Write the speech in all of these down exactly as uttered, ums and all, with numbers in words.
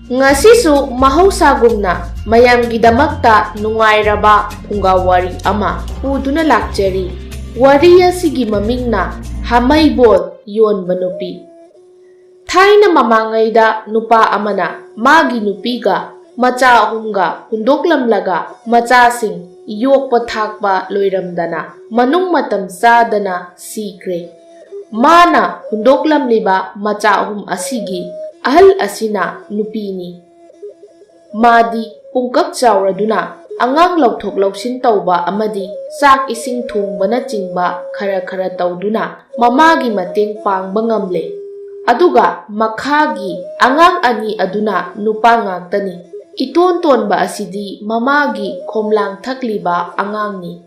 ꯉꯁꯤꯁꯨ ꯃꯍꯧꯁꯥꯒꯨꯝꯅ ꯃꯌꯥꯝꯒꯤꯗꯃꯛꯇ ꯅꯨꯡꯉꯥꯏꯔꯕ ꯐꯨꯡꯒꯥ ꯋꯥꯔꯤ ꯑꯃ ꯄꯨꯗꯨꯅ ꯂꯥꯛꯆꯔꯤ꯫ ꯋꯥꯔꯤ ꯑꯁꯤꯒꯤ ꯃꯃꯤꯡꯅ ꯍꯥꯃꯩꯕꯣꯟ ꯌꯣꯟꯕ ꯅꯨꯄꯤ꯫ ꯊꯥꯏꯅ ꯃꯃꯥꯡꯉꯩꯗ ꯅꯨꯄꯥ ꯑꯃꯅ ꯃꯥꯒꯤ ꯅꯨꯄꯤꯒ ꯃꯆꯥ ꯑꯍꯨꯝꯒ ꯍꯨꯟꯗꯣꯛꯂꯝꯂꯒ ꯃꯆꯥꯁꯤꯡ ꯌꯣꯛꯄ ꯊꯥꯛꯄ ꯂꯣꯏꯔꯝꯗꯅ ꯃꯅꯨꯡ ꯃꯇꯝ ꯆꯥꯗꯅ ꯁꯤꯈ꯭ꯔꯦ꯫ ꯃꯥꯅ ꯍꯨꯟꯗꯣꯛꯂꯝꯂꯤꯕ ꯃꯆꯥ ꯑꯍꯨꯝ ꯑꯁꯤꯒꯤ ꯑꯍꯜ ꯑꯁꯤꯅ ꯅꯨꯄꯤꯅꯤ꯫ ꯃꯥꯗꯤ ꯄꯨꯡꯀꯛ ꯆꯥꯎꯔꯗꯨꯅ ꯑꯉꯥꯡ ꯂꯧꯊꯣꯛ ꯂꯧꯁꯤꯟ ꯇꯧꯕ ꯑꯃꯗꯤ ꯆꯥꯛ ꯏꯁꯤꯡ ꯊꯣꯡꯕꯅꯆꯤꯡꯕ ꯈꯔ ꯈꯔ ꯇꯧꯗꯨꯅ ꯃꯃꯥꯒꯤ ꯃꯇꯦꯡ ꯄꯥꯡꯕ ꯉꯝꯂꯦ꯫ ꯑꯗꯨꯒ ꯃꯈꯥꯒꯤ ꯑꯉꯥꯡ ꯑꯅꯤ ꯑꯗꯨꯅ ꯅꯨꯄꯥ ꯉꯥꯛꯇꯅꯤ꯫ ꯏꯇꯣꯟ ꯇꯣꯟꯕ ꯑꯁꯤꯗꯤ ꯃꯃꯥꯒꯤ ꯈꯣꯝꯂꯥꯡ ꯊꯛꯂꯤꯕ ꯑꯉꯥꯡꯅꯤ꯫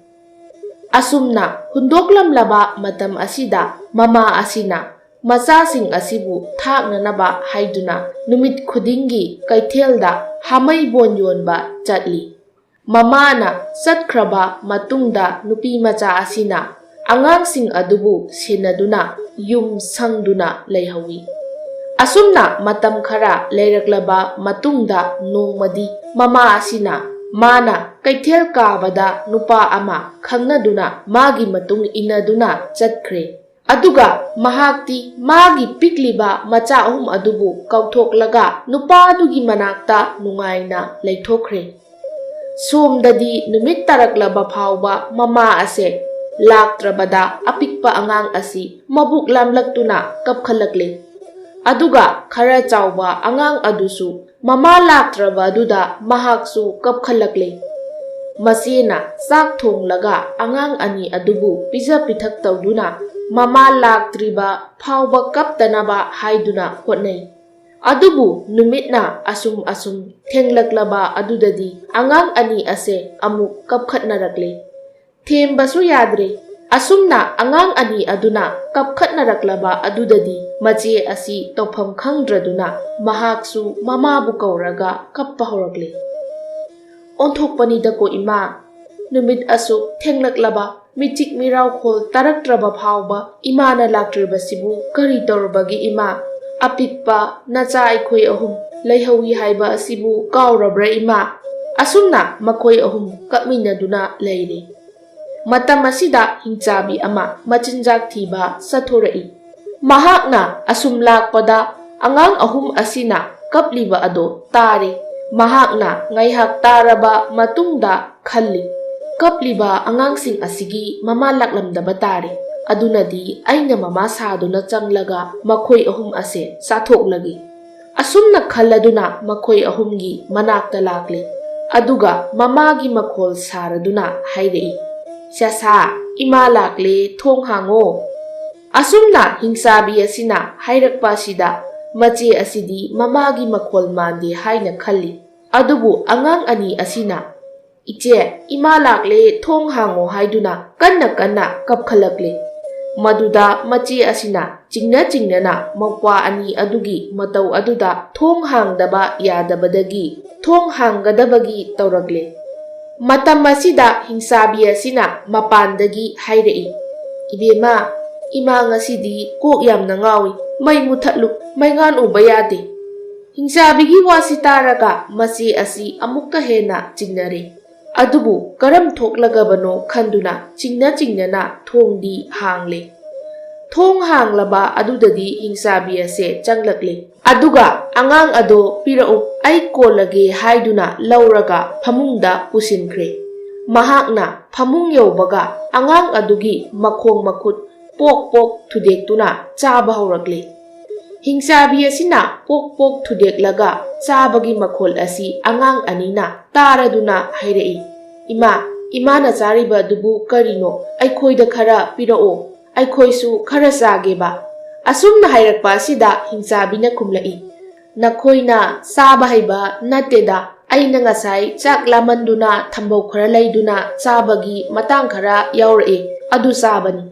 ꯑꯁꯨꯝꯅ ꯍꯨꯟꯗꯣꯛꯂꯝꯂꯕ ꯃꯇꯝ ꯑꯁꯤꯗ ꯃꯃꯥ ꯑꯁꯤꯅ ꯃꯆꯥꯁꯤꯡ ꯑꯁꯤꯕꯨ ꯊꯥꯛꯅꯅꯕ ꯍꯥꯏꯗꯨꯅ ꯅꯨꯃꯤꯠ ꯈꯨꯗꯤꯡꯒꯤ ꯀꯩꯊꯦꯜꯗ ꯍꯥꯃꯩꯕꯣꯟ ꯌꯣꯟꯕ ꯆꯠꯂꯤ꯫ ꯃꯃꯥꯅ ꯆꯠꯈ꯭ꯔꯕ ꯃꯇꯨꯡꯗ ꯅꯨꯄꯤ ꯃꯆꯥ ꯑꯁꯤꯅ ꯑꯉꯥꯡꯁꯤꯡ ꯑꯗꯨꯕꯨ ꯁꯦꯟꯅꯗꯨꯅ ꯌꯨꯝ ꯁꯪꯗꯨꯅ ꯂꯩꯍꯧꯏ꯫ ꯑꯁꯨꯝꯅ ꯃꯇꯝ ꯈꯔ ꯂꯩꯔꯛꯂꯕ ꯃꯇꯨꯡꯗ ꯅꯣꯡꯃꯗꯤ ꯃꯃꯥ ꯑꯁꯤꯅ ꯃꯥꯅ ꯀꯩꯊꯦꯜ ꯀꯥꯕꯗ ꯅꯨꯄꯥ ꯑꯃ ꯈꯪꯅꯗꯨꯅ ꯃꯥꯒꯤ ꯃꯇꯨꯡ ꯏꯟꯅꯗꯨꯅ ꯆꯠꯈ꯭ꯔꯦ꯫ ꯑꯗꯨꯒ ꯃꯍꯥꯛꯇꯤ ꯃꯥꯒꯤ ꯄꯤꯛꯂꯤꯕ ꯃꯆꯥ ꯑꯍꯨꯝ ꯑꯗꯨꯕꯨ ꯀꯧꯊꯣꯛꯂꯒ ꯅꯨꯄꯥꯗꯨꯒꯤ ꯃꯅꯥꯛꯇ ꯅꯨꯡꯉꯥꯏꯅ ꯂꯩꯊꯣꯛꯈ꯭ꯔꯦ꯫ ꯁꯣꯝꯗꯗꯤ ꯅꯨꯃꯤꯠ ꯇꯥꯔꯛꯂꯕ ꯐꯥꯎꯕ ꯃꯃꯥ ꯑꯁꯦ ꯂꯥꯛꯇ꯭ꯔꯕꯗ ꯑꯄꯤꯛꯄ ꯑꯉꯥꯡ ꯑꯁꯤ ꯃꯕꯨꯛ ꯂꯥꯝꯂꯛꯇꯨꯅ ꯀꯞꯈꯠꯂꯛꯂꯦ꯫ ꯑꯗꯨꯒ ꯈꯔ ꯆꯥꯎꯕ ꯑꯉꯥꯡ ꯑꯗꯨꯁꯨ ꯃꯃꯥ ꯂꯥꯛꯇ꯭ꯔꯕ ꯑꯗꯨꯗ ꯃꯍꯥꯛꯁꯨ ꯀꯞꯈꯠꯂꯛꯂꯦ꯫ ꯃꯆꯦꯅ ꯆꯥꯛ ꯊꯣꯡꯂꯒ ꯑꯉꯥꯡ ꯑꯅꯤ ꯑꯗꯨꯕꯨ ꯄꯤꯖ ꯄꯤꯊꯛ ꯇꯧꯗꯨꯅ ꯃꯃꯥ ꯂꯥꯛꯇ꯭ꯔꯤꯕ ꯐꯥꯎꯕ ꯀꯞꯇꯅꯕ ꯍꯥꯏꯗꯨꯅ ꯍꯣꯠꯅꯩ꯫ ꯑꯗꯨꯕꯨ ꯅꯨꯃꯤꯠꯅ ꯑꯁꯨꯝ ꯑꯁꯨꯝ ꯊꯦꯡꯂꯛꯂꯕ ꯑꯗꯨꯗꯗꯤ ꯑꯉꯥꯡ ꯑꯅꯤ ꯑꯁꯦ ꯑꯃꯨꯛ ꯀꯞꯈꯠꯅꯔꯛꯂꯦ꯫ ꯊꯦꯝꯕꯁꯨ ꯌꯥꯗ꯭ꯔꯦ꯫ ꯑꯁꯨꯝꯅ ꯑꯉꯥꯡ ꯑꯅꯤ ꯑꯗꯨꯅ ꯀꯞꯈꯠꯅꯔꯛꯂꯕ ꯑꯗꯨꯗꯗꯤ ꯃꯆꯦ ꯑꯁꯤ ꯇꯧꯐꯝ ꯈꯪꯗ꯭ꯔꯗꯨꯅ ꯃꯍꯥꯛꯁꯨ ꯃꯃꯥꯕꯨ ꯀꯧꯔꯒ ꯀꯞꯄ ꯍꯧꯔꯛꯂꯦ꯫ "ꯑꯣꯟꯊꯣꯛꯄꯅꯤꯗꯀꯣ ꯏꯃꯥ, ꯅꯨꯃꯤꯠ ꯑꯁꯨꯛ ꯊꯦꯡꯂꯛꯂꯕ, ꯃꯤꯆꯤꯛ ꯃꯤꯔꯥꯎꯈꯣꯜ ꯇꯥꯔꯛꯇ꯭ꯔꯕ ꯐꯥꯎꯕ ꯏꯃꯥꯅ ꯂꯥꯛꯇ꯭ꯔꯤꯕꯁꯤꯕꯨ ꯀꯔꯤ ꯇꯧꯔꯨꯕꯒꯤ ꯏꯃꯥ? "ꯑꯄꯤꯛꯄ ꯅꯆꯥ ꯑꯩꯈꯣꯏ ꯑꯍꯨꯝ ꯂꯩꯍꯧꯏ ꯍꯥꯏꯕ ꯑꯁꯤꯕꯨ ꯀꯥꯎꯔꯕ꯭ꯔꯥ, ꯏꯃꯥ?" ꯑꯁꯨꯝꯅ ꯃꯈꯣꯏ ꯑꯍꯨꯝ ꯀꯞꯃꯤꯟꯅꯗꯨꯅ ꯂꯩꯔꯤ꯫ ꯃꯇꯝ ꯑꯁꯤꯗ ꯍꯤꯡꯆꯥꯕꯤ ꯑꯃ ꯃꯆꯤꯟꯖꯥꯛ ꯊꯤꯕ ꯆꯠꯊꯣꯔꯛꯏ꯫ ꯃꯍꯥꯛꯅ ꯑꯁꯨꯝ ꯂꯥꯛꯄꯗ ꯑꯉꯥꯡ ꯑꯍꯨꯝ ꯑꯁꯤꯅ ꯀꯞꯂꯤꯕ ꯑꯗꯣ ꯇꯥꯔꯦ꯫ ꯃꯍꯥꯛꯅ ꯉꯥꯏꯍꯥꯛ ꯇꯥꯔꯕ ꯃꯇꯨꯡꯗ ꯈꯜꯂꯤ, "ꯀꯞꯂꯤꯕ ꯑꯉꯥꯡꯁꯤꯡ ꯑꯁꯤꯒꯤ ꯃꯃꯥ ꯂꯥꯛꯂꯝꯗꯕ ꯇꯥꯔꯦ꯫ ꯑꯗꯨꯅꯗꯤ ꯑꯩꯅ ꯃꯃꯥ ꯁꯥꯗꯨꯅ ꯆꯪꯂꯒ ꯃꯈꯣꯏ ꯑꯍꯨꯝ ꯑꯁꯦ ꯆꯥꯊꯣꯛꯂꯒꯦ"꯫ ꯑꯁꯨꯝꯅ ꯈꯜꯂꯗꯨꯅ ꯃꯈꯣꯏ ꯑꯍꯨꯝꯒꯤ ꯃꯅꯥꯛꯇ ꯂꯥꯛꯂꯦ꯫ ꯑꯗꯨꯒ ꯃꯃꯥꯒꯤ ꯃꯈꯣꯜ ꯁꯥꯔꯗꯨꯅ ꯍꯥꯏꯔꯛꯏ, "ꯆꯁꯥ, ꯏꯃꯥ ꯂꯥꯛꯂꯦ, ꯊꯣꯡ ꯍꯥꯡꯉꯣ"꯫ ꯑꯁꯨꯝꯅ ꯍꯤꯡꯆꯥꯕꯤ ꯑꯁꯤꯅ ꯍꯥꯏꯔꯛꯄ ꯑꯁꯤꯗ ꯃꯆꯦ ꯑꯁꯤꯗꯤ ꯃꯃꯥꯒꯤ ꯃꯈꯣꯜ ꯃꯥꯟꯗꯦ ꯍꯥꯏꯅ ꯈꯜꯂꯤ꯫ ꯑꯗꯨꯕꯨ ꯑꯉꯥꯡ ꯑꯅꯤ ꯑꯁꯤꯅ, "ꯏꯆꯦ, ꯏꯃꯥ ꯂꯥꯛꯂꯦ, ꯊꯣꯡ ꯍꯥꯡꯉꯣ" ꯍꯥꯏꯗꯨꯅ ꯀꯟꯅ ꯀꯟꯅ ꯀꯞꯈꯠꯂꯛꯂꯦ꯫ ꯃꯗꯨꯗ ꯃꯆꯦ ꯑꯁꯤꯅ ꯆꯤꯡꯅ ꯆꯤꯡꯅꯅ ꯃꯧꯄ꯭ꯋꯥ ꯑꯅꯤ ꯑꯗꯨꯒꯤ ꯃꯇꯧ ꯑꯗꯨꯗ ꯊꯣꯡ ꯍꯥꯡꯗꯕ ꯌꯥꯗꯕꯗꯒꯤ ꯊꯣꯡ ꯍꯥꯡꯒꯗꯕꯒꯤ ꯇꯧꯔꯛꯂꯦ꯫ ꯃꯇꯝ ꯑꯁꯤꯗ ꯍꯤꯡꯆꯥꯕꯤ ꯑꯁꯤꯅ ꯃꯄꯥꯟꯗꯒꯤ ꯍꯥꯏꯔꯛꯏ, "ꯏꯕꯦꯝꯃ, ꯏꯃꯥ ꯉꯁꯤꯗꯤ ꯀꯣꯛ ꯌꯥꯝꯅ ꯉꯥꯎꯏ, ꯃꯩ ꯃꯨꯊꯠꯂꯨ, ꯃꯩꯉꯥꯟ ꯎꯕ ꯌꯥꯗꯦ"꯫ ꯍꯤꯡꯆꯥꯕꯤꯒꯤ ꯋꯥꯁꯤ ꯇꯥꯔꯒ ꯃꯆꯦ ꯑꯁꯤ ꯑꯃꯨꯛꯀ ꯍꯦꯟꯅ ꯆꯤꯡꯅꯔꯦ꯫ ꯑꯗꯨꯕꯨ ꯀꯔꯝ ꯊꯣꯛꯂꯒꯕꯅꯣ ꯈꯟꯗꯨꯅ ꯆꯤꯡꯅ ꯆꯤꯡꯅꯅ ꯊꯣꯡꯗꯤ ꯍꯥꯡꯂꯦ꯫ ꯊꯣꯡ ꯍꯥꯡꯂꯕ ꯑꯗꯨꯗꯗꯤ ꯍꯤꯡꯆꯥꯕꯤ ꯑꯁꯦ ꯆꯪꯂꯛꯂꯦ꯫ ꯑꯗꯨꯒ "ꯑꯉꯥꯡ ꯑꯗꯣ ꯄꯤꯔꯛꯎ, ꯑꯩ ꯀꯣꯜꯂꯒꯦ" ꯍꯥꯏꯗꯨꯅ ꯂꯧꯔꯒ ꯐꯃꯨꯡꯗ ꯄꯨꯁꯤꯟꯈ꯭ꯔꯦ꯫ ꯃꯍꯥꯛꯅ ꯐꯃꯨꯡ ꯌꯧꯕꯒ ꯑꯉꯥꯡ ꯑꯗꯨꯒꯤ ꯃꯈꯣꯡ ꯃꯈꯨꯠ ꯄꯣꯛ ꯄꯣꯛ ꯊꯨꯗꯦꯛꯇꯨꯅ ꯆꯥꯕ ꯍꯧꯔꯛꯂꯦ꯫ ꯍꯤꯡꯆꯥꯕꯤ ꯑꯁꯤꯅ ꯄꯣꯛ ꯄꯣꯛ ꯊꯨꯗꯦꯛꯂꯒ ꯆꯥꯕꯒꯤ ꯃꯈꯣꯜ ꯑꯁꯤ ꯑꯉꯥꯡ ꯑꯅꯤꯅ ꯇꯥꯔꯗꯨꯅ ꯍꯥꯏꯔꯛꯏ, "ꯏꯃꯥ, ꯏꯃꯥꯅ ꯆꯥꯔꯤꯕ ꯑꯗꯨꯕꯨ ꯀꯔꯤꯅꯣ? ꯑꯩꯈꯣꯏꯗ ꯈꯔ ꯄꯤꯔꯛꯑꯣ, ꯑꯩꯈꯣꯏꯁꯨ ꯈꯔ ꯆꯥꯒꯦꯕ"꯫ ꯑꯁꯨꯝꯅ ꯍꯥꯏꯔꯛꯄ ꯑꯁꯤꯗ ꯍꯤꯡꯆꯥꯕꯤꯅ ꯈꯨꯝꯂꯛꯏ, "ꯅꯈꯣꯏꯅ ꯆꯥꯕ ꯍꯩꯕ ꯅꯠꯇꯦꯗ, ꯑꯩꯅ ꯉꯁꯥꯏ ꯆꯥꯛ ꯂꯥꯝꯃꯟꯗꯨꯅ ꯊꯝꯕꯧ ꯈꯔ ꯂꯩꯗꯨꯅ ꯆꯥꯕꯒꯤ ꯃꯇꯥꯡ ꯈꯔ ꯌꯥꯎꯔꯛꯑꯦ, ꯑꯗꯨ ꯆꯥꯕꯅꯤ"꯫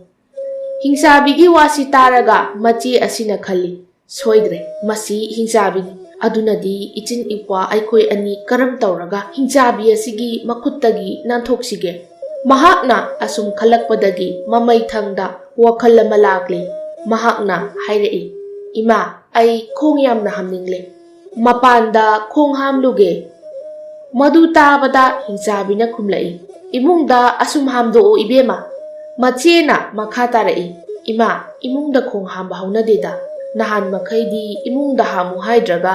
ꯍꯤꯡꯆꯥꯕꯤꯒꯤ ꯋꯥꯁꯤ ꯇꯥꯔꯒ ꯃꯆꯦ ꯑꯁꯤꯅ ꯈꯜꯂꯤ, "ꯁꯣꯏꯗ꯭ꯔꯦ, ꯃꯁꯤ ꯍꯤꯡꯆꯥꯕꯤꯅꯤ꯫ ꯑꯗꯨꯅꯗꯤ ꯏꯆꯤꯟ ꯏꯄ꯭ꯋꯥ ꯑꯩꯈꯣꯏ ꯑꯅꯤ ꯀꯔꯝ ꯇꯧꯔꯒ ꯍꯤꯡꯆꯥꯕꯤ ꯑꯁꯤꯒꯤ ꯃꯈꯨꯠꯇꯒꯤ ꯅꯥꯟꯊꯣꯛꯁꯤꯒꯦ?" ꯃꯍꯥꯛꯅ ꯑꯁꯨꯝ ꯈꯜꯂꯛꯄꯗꯒꯤ ꯃꯃꯩ ꯊꯪꯗ ꯋꯥꯈꯜ ꯑꯃ ꯂꯥꯛꯂꯦ꯫ ꯃꯍꯥꯛꯅ ꯍꯥꯏꯔꯛꯏ, "ꯏꯃꯥ, ꯑꯩ ꯈꯣꯡ ꯌꯥꯝꯅ ꯍꯥꯝꯅꯤꯡꯂꯦ꯫ ꯃꯄꯥꯟꯗ ꯈꯣꯡ ꯍꯥꯝꯂꯨꯒꯦ꯫ ꯃꯗꯨ ꯇꯥꯕꯗ ꯍꯤꯡꯆꯥꯕꯤꯅ ꯈꯨꯝꯂꯛꯏ, "ꯏꯃꯨꯡꯗ ꯑꯁꯨꯝ ꯍꯥꯝꯗꯣꯛꯎ ꯏꯕꯦꯝꯃ꯫ ꯃꯆꯦꯅ ꯃꯈꯥ ꯇꯥꯔꯛꯏ, "ꯏꯃꯥ, ꯏꯃꯨꯡꯗ ꯈꯣꯡ ꯍꯥꯝꯕ ꯍꯧꯅꯗꯦꯗ꯫ ꯅꯍꯥꯟ ꯃꯈꯩꯗꯤ ꯏꯃꯨꯡꯗ ꯍꯥꯝꯃꯨ ꯍꯥꯏꯗ꯭ꯔꯒ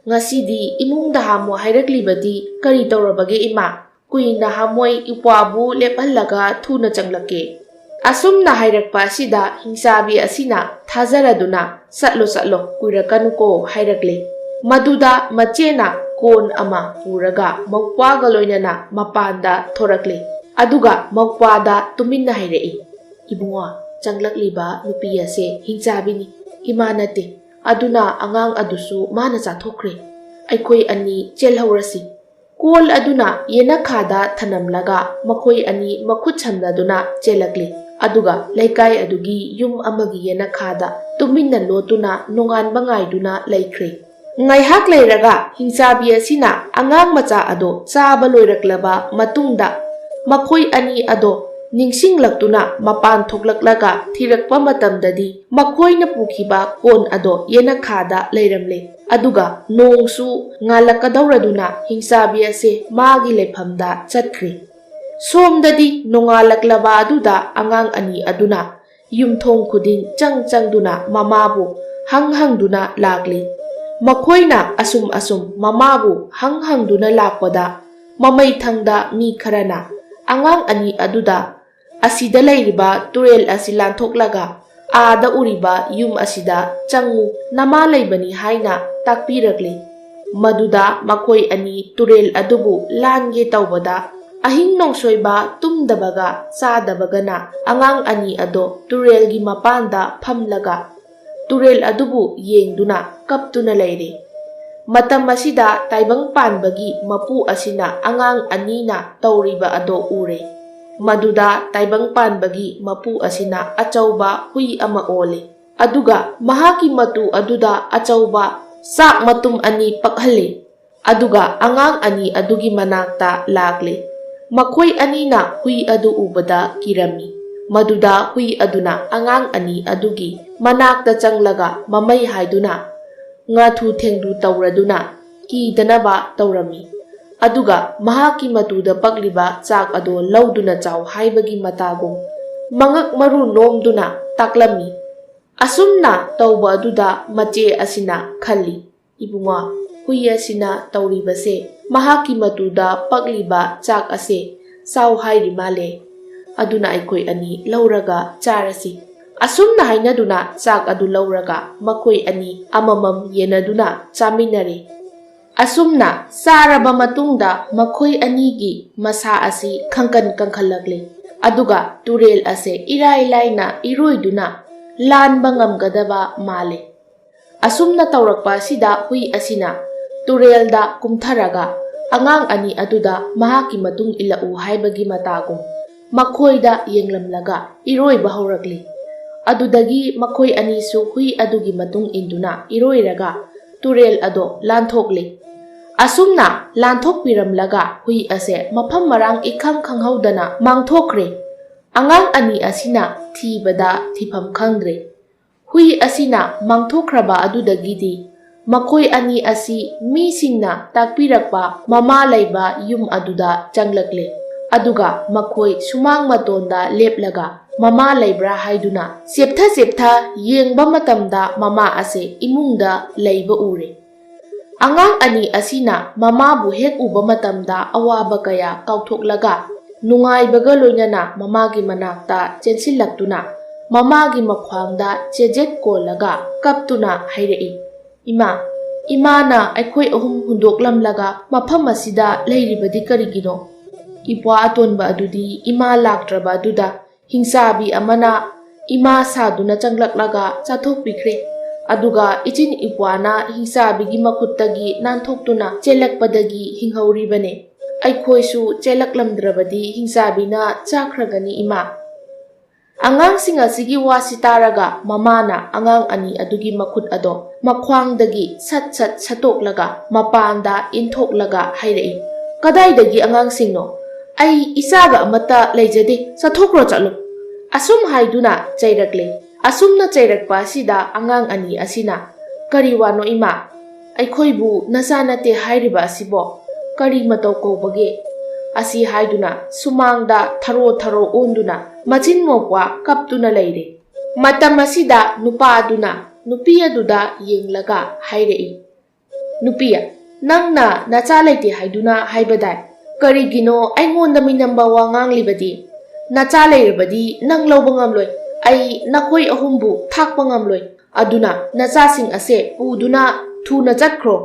ꯉꯁꯤꯗꯤ ꯏꯃꯨꯡꯗ ꯍꯥꯝꯃꯨ ꯍꯥꯏꯔꯛꯂꯤꯕꯗꯤ ꯀꯔꯤ ꯇꯧꯔꯕꯒꯦ ꯏꯃꯥ? ꯀꯨꯏꯅ ꯍꯥꯝꯃꯣꯏ, ꯎꯄ꯭ꯋꯥꯕꯨ ꯂꯦꯞꯍꯜꯂꯒ ꯊꯨꯅ ꯆꯪꯂꯛꯀꯦ"꯫ ꯑꯁꯨꯝꯅ ꯍꯥꯏꯔꯛꯄ ꯑꯁꯤꯗ ꯍꯤꯡꯆꯥꯕꯤ ꯑꯁꯤꯅ ꯊꯥꯖꯔꯗꯨꯅ, "ꯆꯠꯂꯣ, ꯆꯠꯂꯣ, ꯀꯨꯏꯔꯛꯀꯅꯨꯀꯣ" ꯍꯥꯏꯔꯛꯂꯦ꯫ ꯃꯗꯨꯗ ꯃꯆꯦꯅ ꯀꯣꯟ ꯑꯃ ꯄꯨꯔꯒ ꯃꯧꯄ꯭ꯋꯥꯒ ꯂꯣꯏꯅꯅ ꯃꯄꯥꯟꯗ ꯊꯣꯔꯛꯂꯦ꯫ ꯑꯗꯨꯒ ꯃꯧꯄ꯭ꯋꯥꯗ ꯇꯨꯃꯤꯟꯅ ꯍꯥꯏꯔꯛꯏ, "ꯏꯕꯨꯡꯉꯣ, ꯆꯪꯂꯛꯂꯤꯕ ꯅꯨꯄꯤ ꯑꯁꯦ ꯍꯤꯡꯆꯥꯕꯤꯅꯤ, ꯏꯃꯥ ꯅꯠꯇꯦ꯫ ꯑꯗꯨꯅ ꯑꯉꯥꯡ ꯑꯗꯨꯁꯨ ꯃꯥꯅ ꯆꯥꯊꯣꯛꯈ꯭ꯔꯦ꯫ ꯑꯩꯈꯣꯏ ꯑꯅꯤ ꯆꯦꯜꯍꯧꯔꯁꯤ"꯫ ꯀꯣꯜ ꯑꯗꯨꯅ ꯌꯦꯅꯈꯥꯗ ꯊꯅꯝꯂꯒ ꯃꯈꯣꯏ ꯑꯅꯤ ꯃꯈꯨꯠ ꯁꯝꯅꯗꯨꯅ ꯆꯦꯜꯂꯛꯂꯤ꯫ ꯑꯗꯨꯒ ꯂꯩꯀꯥꯏ ꯑꯗꯨꯒꯤ ꯌꯨꯝ ꯑꯃꯒꯤ ꯌꯦꯅꯈꯥꯗ ꯇꯨꯃꯤꯟꯅ ꯂꯣꯠꯇꯨꯅ ꯅꯣꯡꯉꯥꯟꯕ ꯉꯥꯏꯗꯨꯅ ꯂꯩꯈ꯭ꯔꯦ꯫ ꯉꯥꯏꯍꯥꯛ ꯂꯩꯔꯒ ꯍꯤꯡꯆꯥꯕꯤ ꯑꯁꯤꯅ ꯑꯉꯥꯡ ꯃꯆꯥ ꯑꯗꯣ ꯆꯥꯕ ꯂꯣꯏꯔꯛꯂꯕ ꯃꯇꯨꯡꯗ ꯃꯈꯣꯏ ꯑꯅꯤ ꯑꯗꯣ ꯅꯤꯡꯁꯤꯡꯂꯛꯇꯨꯅ ꯃꯄꯥꯟ ꯊꯣꯛꯂꯛꯂꯒ ꯊꯤꯔꯛꯄ ꯃꯇꯝꯗꯗꯤ ꯃꯈꯣꯏꯅ ꯄꯨꯈꯤꯕ ꯀꯣꯟ ꯑꯗꯣ ꯌꯦꯅꯈꯥꯗ ꯂꯩꯔꯝꯂꯦ꯫ ꯑꯗꯨꯒ ꯅꯣꯡꯁꯨ ꯉꯥꯜꯂꯛꯀꯗꯧꯔꯗꯨꯅ ꯍꯤꯡꯆꯥꯕꯤ ꯑꯁꯦ ꯃꯥꯒꯤ ꯂꯩꯐꯝꯗ ꯆꯠꯈ꯭ꯔꯦ꯫ ꯁꯣꯝꯗꯗꯤ ꯅꯣꯡꯉꯥꯜꯂꯛꯂꯕ ꯑꯗꯨꯗ ꯑꯉꯥꯡ ꯑꯅꯤ ꯑꯗꯨꯅ ꯌꯨꯝꯊꯣꯡ ꯈꯨꯗꯤꯡ ꯆꯪ ꯆꯪꯗꯨꯅ ꯃꯃꯥꯕꯨ ꯍꯪ ꯍꯪꯗꯨꯅ ꯂꯥꯛꯂꯤ꯫ ꯃꯈꯣꯏꯅ ꯑꯁꯨꯝ ꯑꯁꯨꯝ ꯃꯃꯥꯕꯨ ꯍꯪ ꯍꯪꯗꯨꯅ ꯂꯥꯛꯄꯗ ꯃꯃꯩꯊꯪꯗ ꯃꯤ ꯈꯔꯅ ꯑꯉꯥꯡ ꯑꯅꯤ ꯑꯗꯨꯗ "ꯑꯁꯤꯗ ꯂꯩꯔꯤꯕ ꯇꯨꯔꯦꯜ ꯑꯁꯤ ꯂꯥꯟꯊꯣꯛꯂꯒ ꯑꯥꯗ ꯎꯔꯤꯕ ꯌꯨꯝ ꯑꯁꯤꯗ ꯆꯪꯉꯨ, ꯅꯃꯥ ꯂꯩꯕꯅꯤ" ꯍꯥꯏꯅ ꯇꯥꯛꯄꯤꯔꯛꯂꯤ꯫ ꯃꯗꯨꯗ ꯃꯈꯣꯏ ꯑꯅꯤ ꯇꯨꯔꯦꯜ ꯑꯗꯨꯕꯨ ꯂꯥꯟꯒꯦ ꯇꯧꯕꯗ ꯑꯍꯤꯡ ꯅꯣꯡꯁꯣꯏꯕ ꯇꯨꯝꯗꯕꯒ ꯆꯥꯗꯕꯒꯅ ꯑꯉꯥꯡ ꯑꯅꯤ ꯑꯗꯣ ꯇꯨꯔꯦꯜꯒꯤ ꯃꯄꯥꯟꯗ ꯐꯝꯂꯒ ꯇꯨꯔꯦꯜ ꯑꯗꯨꯕꯨ ꯌꯦꯡꯗꯨꯅ ꯀꯞꯇꯨꯅ ꯂꯩꯔꯦ꯫ ꯃꯇꯝ ꯑꯁꯤꯗ ꯇꯥꯏꯕꯪ ꯄꯥꯟꯕꯒꯤ ꯃꯄꯨ ꯑꯁꯤꯅ ꯑꯉꯥꯡ ꯑꯅꯤꯅ ꯇꯧꯔꯤꯕ ꯑꯗꯣ ꯎꯔꯦ꯫ ꯃꯗꯨꯗ ꯇꯥꯏꯕꯪ ꯄꯥꯟꯕꯒꯤ ꯃꯄꯨ ꯑꯁꯤꯅ ꯑꯆꯧꯕ ꯍꯨꯏ ꯑꯃ ꯑꯣꯜꯂꯤ꯫ ꯑꯗꯨꯒ ꯃꯍꯥꯛꯀꯤ ꯃꯇꯨ ꯑꯗꯨꯗ ꯑꯆꯧꯕ ꯆꯥꯛ ꯃꯇꯨꯝ ꯑꯅꯤ ꯄꯛꯍꯜꯂꯤ꯫ ꯑꯗꯨꯒ ꯑꯉꯥꯡ ꯑꯅꯤ ꯑꯗꯨꯒꯤ ꯃꯅꯥꯛꯇ ꯂꯥꯛꯂꯤ꯫ ꯃꯈꯣꯏ ꯑꯅꯤꯅ ꯍꯨꯏ ꯑꯗꯨ ꯎꯕꯗ ꯀꯤꯔꯝꯃꯤ꯫ ꯃꯗꯨꯗ ꯍꯨꯏ ꯑꯗꯨꯅ ꯑꯉꯥꯡ ꯑꯅꯤ ꯑꯗꯨꯒꯤ ꯃꯅꯥꯛꯇ ꯆꯪꯂꯒ ꯃꯃꯩ ꯍꯥꯏꯗꯨꯅ ꯉꯥꯊꯨ ꯊꯦꯡꯗꯨ ꯇꯧꯔꯗꯨꯅ ꯀꯤꯗꯅꯕ ꯇꯧꯔꯝꯃꯤ꯫ ꯑꯗꯨꯒ ꯃꯍꯥꯛꯀꯤ ꯃꯇꯨꯗ ꯄꯛꯂꯤꯕ ꯆꯥꯛ ꯑꯗꯣ ꯂꯧꯗꯨꯅ ꯆꯥꯎ ꯍꯥꯏꯕꯒꯤ ꯃꯇꯥꯒꯨꯝ ꯃꯉꯛ ꯃꯔꯨ ꯅꯣꯝꯗꯨꯅ ꯇꯥꯛꯂꯝꯃꯤ꯫ ꯑꯁꯨꯝꯅ ꯇꯧꯕ ꯑꯗꯨꯗ ꯃꯆꯦ ꯑꯁꯤꯅ ꯈꯜꯂꯤ, "ꯏꯕꯨꯡꯉꯣ, ꯍꯨꯏ ꯑꯁꯤꯅ ꯇꯧꯔꯤꯕꯁꯦ ꯃꯍꯥꯛꯀꯤ ꯃꯇꯨꯗ ꯄꯛꯂꯤꯕ ꯆꯥꯛ ꯑꯁꯦ ꯆꯥꯎ ꯍꯥꯏꯔꯤ ꯃꯥꯜꯂꯦ꯫ ꯑꯗꯨꯅ ꯑꯩꯈꯣꯏ ꯑꯅꯤ ꯂꯧꯔꯒ ꯆꯥꯔꯁꯤ꯫" ꯑꯁꯨꯝꯅ ꯍꯥꯏꯅꯗꯨꯅ ꯆꯥꯛ ꯑꯗꯨ ꯂꯧꯔꯒ ꯃꯈꯣꯏ ꯑꯅꯤ ꯑꯃꯃꯝ ꯌꯦꯟꯅꯗꯨꯅ ꯆꯥꯃꯤꯟꯅꯔꯦ꯫ ꯑꯁꯨꯝꯅ ꯆꯥꯔꯕ ꯃꯇꯨꯡꯗ ꯃꯈꯣꯏ ꯑꯅꯤꯒꯤ ꯃꯁꯥ ꯑꯁꯤ ꯈꯪꯀꯟ ꯀꯪꯈꯠꯂꯛꯂꯦ꯫ ꯑꯗꯨꯒ ꯇꯨꯔꯦꯜ ꯑꯁꯦ ꯏꯔꯥꯏ ꯂꯥꯏꯅ ꯏꯔꯣꯏꯗꯨꯅ ꯂꯥꯟꯕ ꯉꯝꯒꯗꯕ ꯃꯥꯜꯂꯦ꯫ ꯑꯁꯨꯝꯅ ꯇꯧꯔꯛꯄ ꯑꯁꯤꯗ ꯍꯨꯏ ꯑꯁꯤꯅ ꯇꯨꯔꯦꯜꯗ ꯀꯨꯝꯊꯔꯒ ꯑꯉꯥꯡ ꯑꯅꯤ ꯑꯗꯨꯗ ꯃꯍꯥꯛꯀꯤ ꯃꯇꯨꯡ ꯏꯜꯂꯛꯎ ꯍꯥꯏꯕꯒꯤ ꯃꯇꯥꯒꯨꯝ ꯃꯈꯣꯏꯗ ꯌꯦꯡꯂꯝꯂꯒ ꯏꯔꯣꯏꯕ ꯍꯧꯔꯛꯂꯤ꯫ ꯑꯗꯨꯗꯒꯤ ꯃꯈꯣꯏ ꯑꯅꯤꯁꯨ ꯍꯨꯏ ꯑꯗꯨꯒꯤ ꯃꯇꯨꯡ ꯏꯟꯗꯨꯅ ꯏꯔꯣꯏꯔꯒ ꯇꯨꯔꯦꯜ ꯑꯗꯣ ꯂꯥꯟꯊꯣꯛꯂꯤ꯫ ꯑꯁꯨꯝꯅ ꯂꯥꯟꯊꯣꯛꯄꯤꯔꯝꯂꯒ ꯍꯨꯏ ꯑꯁꯦ ꯃꯐꯝ ꯃꯔꯥꯡ ꯏꯈꯪ ꯈꯪꯍꯧꯗꯅ ꯃꯥꯡꯊꯣꯛꯈ꯭ꯔꯦ꯫ ꯑꯉꯥꯡ ꯑꯅꯤ ꯑꯁꯤꯅ ꯊꯤꯕꯗ ꯊꯤꯐꯝ ꯈꯪꯗ꯭ꯔꯦ꯫ ꯍꯨꯏ ꯑꯁꯤꯅ ꯃꯥꯡꯊꯣꯛꯈ꯭ꯔꯕ ꯑꯗꯨꯗꯒꯤꯗꯤ ꯃꯈꯣꯏ ꯑꯅꯤ ꯑꯁꯤ ꯃꯤꯁꯤꯡꯅ ꯇꯥꯛꯄꯤꯔꯛꯄ ꯃꯃꯥ ꯂꯩꯕ ꯌꯨꯝ ꯑꯗꯨꯗ ꯆꯪꯂꯛꯂꯦ꯫ ꯑꯗꯨꯒ ꯃꯈꯣꯏ ꯁꯨꯃꯥꯡ ꯃꯇꯣꯟꯗ ꯂꯦꯞꯂꯒ ꯃꯃꯥ ꯂꯩꯕ꯭ꯔꯥ ꯍꯥꯏꯗꯨꯅ ꯆꯦꯞꯊ ꯆꯦꯞꯊ ꯌꯦꯡꯕ ꯃꯇꯝꯗ ꯃꯃꯥ ꯑꯁꯦ ꯏꯃꯨꯡꯗ ꯂꯩꯕ ꯎꯔꯦ꯫ ꯑꯉꯥꯡ ꯑꯅꯤ ꯑꯁꯤꯅ ꯃꯃꯥꯕꯨ ꯍꯦꯛ ꯎꯕ ꯃꯇꯝꯗ ꯑꯋꯥꯕ ꯀꯌꯥ ꯀꯥꯎꯊꯣꯛꯂꯒ ꯅꯨꯡꯉꯥꯏꯕꯒ ꯂꯣꯏꯅꯅ ꯃꯃꯥꯒꯤ ꯃꯅꯥꯛꯇ ꯆꯦꯟꯁꯤꯜꯂꯛꯇꯨꯅ ꯃꯃꯥꯒꯤ ꯃꯈ꯭ꯋꯥꯡꯗ ꯆꯦꯖꯦꯠ ꯀꯣꯜꯂꯒ ꯀꯞꯇꯨꯅ ꯍꯥꯏꯔꯛꯏ, "ꯏꯃꯥ, ꯏꯃꯥꯅ ꯑꯩꯈꯣꯏ ꯑꯍꯨꯝ ꯍꯨꯟꯗꯣꯛꯂꯝꯂꯒ ꯃꯐꯝ ꯑꯁꯤꯗ ꯂꯩꯔꯤꯕꯗꯤ ꯀꯔꯤꯒꯤꯅꯣ? ꯏꯄ꯭ꯋꯥ ꯑꯇꯣꯟꯕ ꯑꯗꯨꯗꯤ ꯏꯃꯥ ꯂꯥꯛꯇ꯭ꯔꯕ ꯑꯗꯨꯗ ꯍꯤꯡꯆꯥꯕꯤ ꯑꯃꯅ ꯏꯃꯥ ꯁꯥꯗꯨꯅ ꯆꯪꯂꯛꯂꯒ ꯆꯥꯊꯣꯛꯄꯤꯈ꯭ꯔꯦ꯫ ꯑꯗꯨꯒ ꯏꯆꯤꯟ ꯏꯄ꯭ꯋꯥꯅ ꯍꯤꯡꯆꯥꯕꯤꯒꯤ ꯃꯈꯨꯠꯇꯒꯤ ꯅꯥꯟꯊꯣꯛꯇꯨꯅ ꯆꯦꯜꯂꯛꯄꯗꯒꯤ ꯍꯤꯡꯍꯧꯔꯤꯕꯅꯦ꯫ ꯑꯩꯈꯣꯏꯁꯨ ꯆꯦꯜꯂꯛꯂꯝꯗ꯭ꯔꯕꯗꯤ ꯍꯤꯡꯆꯥꯕꯤꯅ ꯆꯥꯈ꯭ꯔꯒꯅꯤ, ꯏꯃꯥ꯫" ꯑꯉꯥꯡꯁꯤꯡ ꯑꯁꯤꯒꯤ ꯋꯥꯁꯤ ꯇꯥꯔꯒ ꯃꯃꯥꯅ ꯑꯉꯥꯡ ꯑꯅꯤ ꯑꯗꯨꯒꯤ ꯃꯈꯨꯠ ꯑꯗꯣ ꯃꯈ꯭ꯋꯥꯡꯗꯒꯤ ꯁꯠ ꯁꯠ ꯁꯠꯇꯣꯛꯂꯒ ꯃꯄꯥꯟꯗ ꯏꯟꯊꯣꯛꯂꯒ ꯍꯥꯏꯔꯛꯏ, "ꯀꯗꯥꯏꯗꯒꯤ ꯑꯉꯥꯡꯁꯤꯡꯅꯣ? ꯑꯩ ꯏꯆꯥꯒ ꯑꯃꯠꯇ ꯂꯩꯖꯗꯦ, ꯆꯠꯊꯣꯛꯈ꯭ꯔꯣ ꯆꯠꯂꯣ꯫" ꯑꯁꯨꯝ ꯍꯥꯏꯗꯨꯅ ꯆꯩꯔꯛꯂꯦ꯫ ꯑꯁꯨꯝꯅ ꯆꯩꯔꯛꯄ ꯑꯁꯤꯗ ꯑꯉꯥꯡ ꯑꯅꯤ ꯑꯁꯤꯅ, "ꯀꯔꯤ ꯋꯥꯅꯣ ꯏꯃꯥ? ꯑꯩꯈꯣꯏꯕꯨ ꯅꯆꯥ ꯅꯠꯇꯦ ꯍꯥꯏꯔꯤꯕ ꯑꯁꯤꯕꯣ? ꯀꯔꯤ ꯃꯇꯧ ꯀꯧꯕꯒꯦ?" ꯑꯁꯤ ꯍꯥꯏꯗꯨꯅ ꯁꯨꯃꯥꯡꯗ ꯊꯔꯣ ꯊꯔꯣ ꯑꯣꯟꯗꯨꯅ ꯃꯆꯤꯟ ꯃꯧꯄ꯭ꯋꯥ ꯀꯞꯇꯨꯅ ꯂꯩꯔꯦ꯫ ꯃꯇꯝ ꯑꯁꯤꯗ ꯅꯨꯄꯥ ꯑꯗꯨꯅ ꯅꯨꯄꯤ ꯑꯗꯨꯗ ꯌꯦꯡꯂꯒ ꯍꯥꯏꯔꯛꯏ, "ꯅꯨꯄꯤ, ꯅꯪꯅ ꯅꯆꯥ ꯂꯩꯇꯦ ꯍꯥꯏꯗꯨꯅ ꯍꯥꯏꯕꯗꯥꯏ? ꯀꯔꯤꯒꯤꯅꯣ ꯑꯩꯉꯣꯟꯗ ꯃꯤꯅꯝꯕ ꯋꯥ ꯉꯥꯡꯂꯤꯕꯗꯤ? ꯅꯆꯥ ꯂꯩꯔꯕꯗꯤ ꯅꯪ ꯂꯧꯕ ꯉꯝꯂꯣꯏ꯫ ꯑꯩ ꯅꯈꯣꯏ ꯑꯍꯨꯝꯕꯨ ꯊꯥꯛꯄ ꯉꯝꯂꯣꯏ꯫ ꯑꯗꯨꯅ ꯅꯆꯥꯁꯤꯡ ꯑꯁꯦ ꯄꯨꯗꯨꯅ ꯊꯨꯅ ꯆꯠꯈ꯭ꯔꯣ꯫"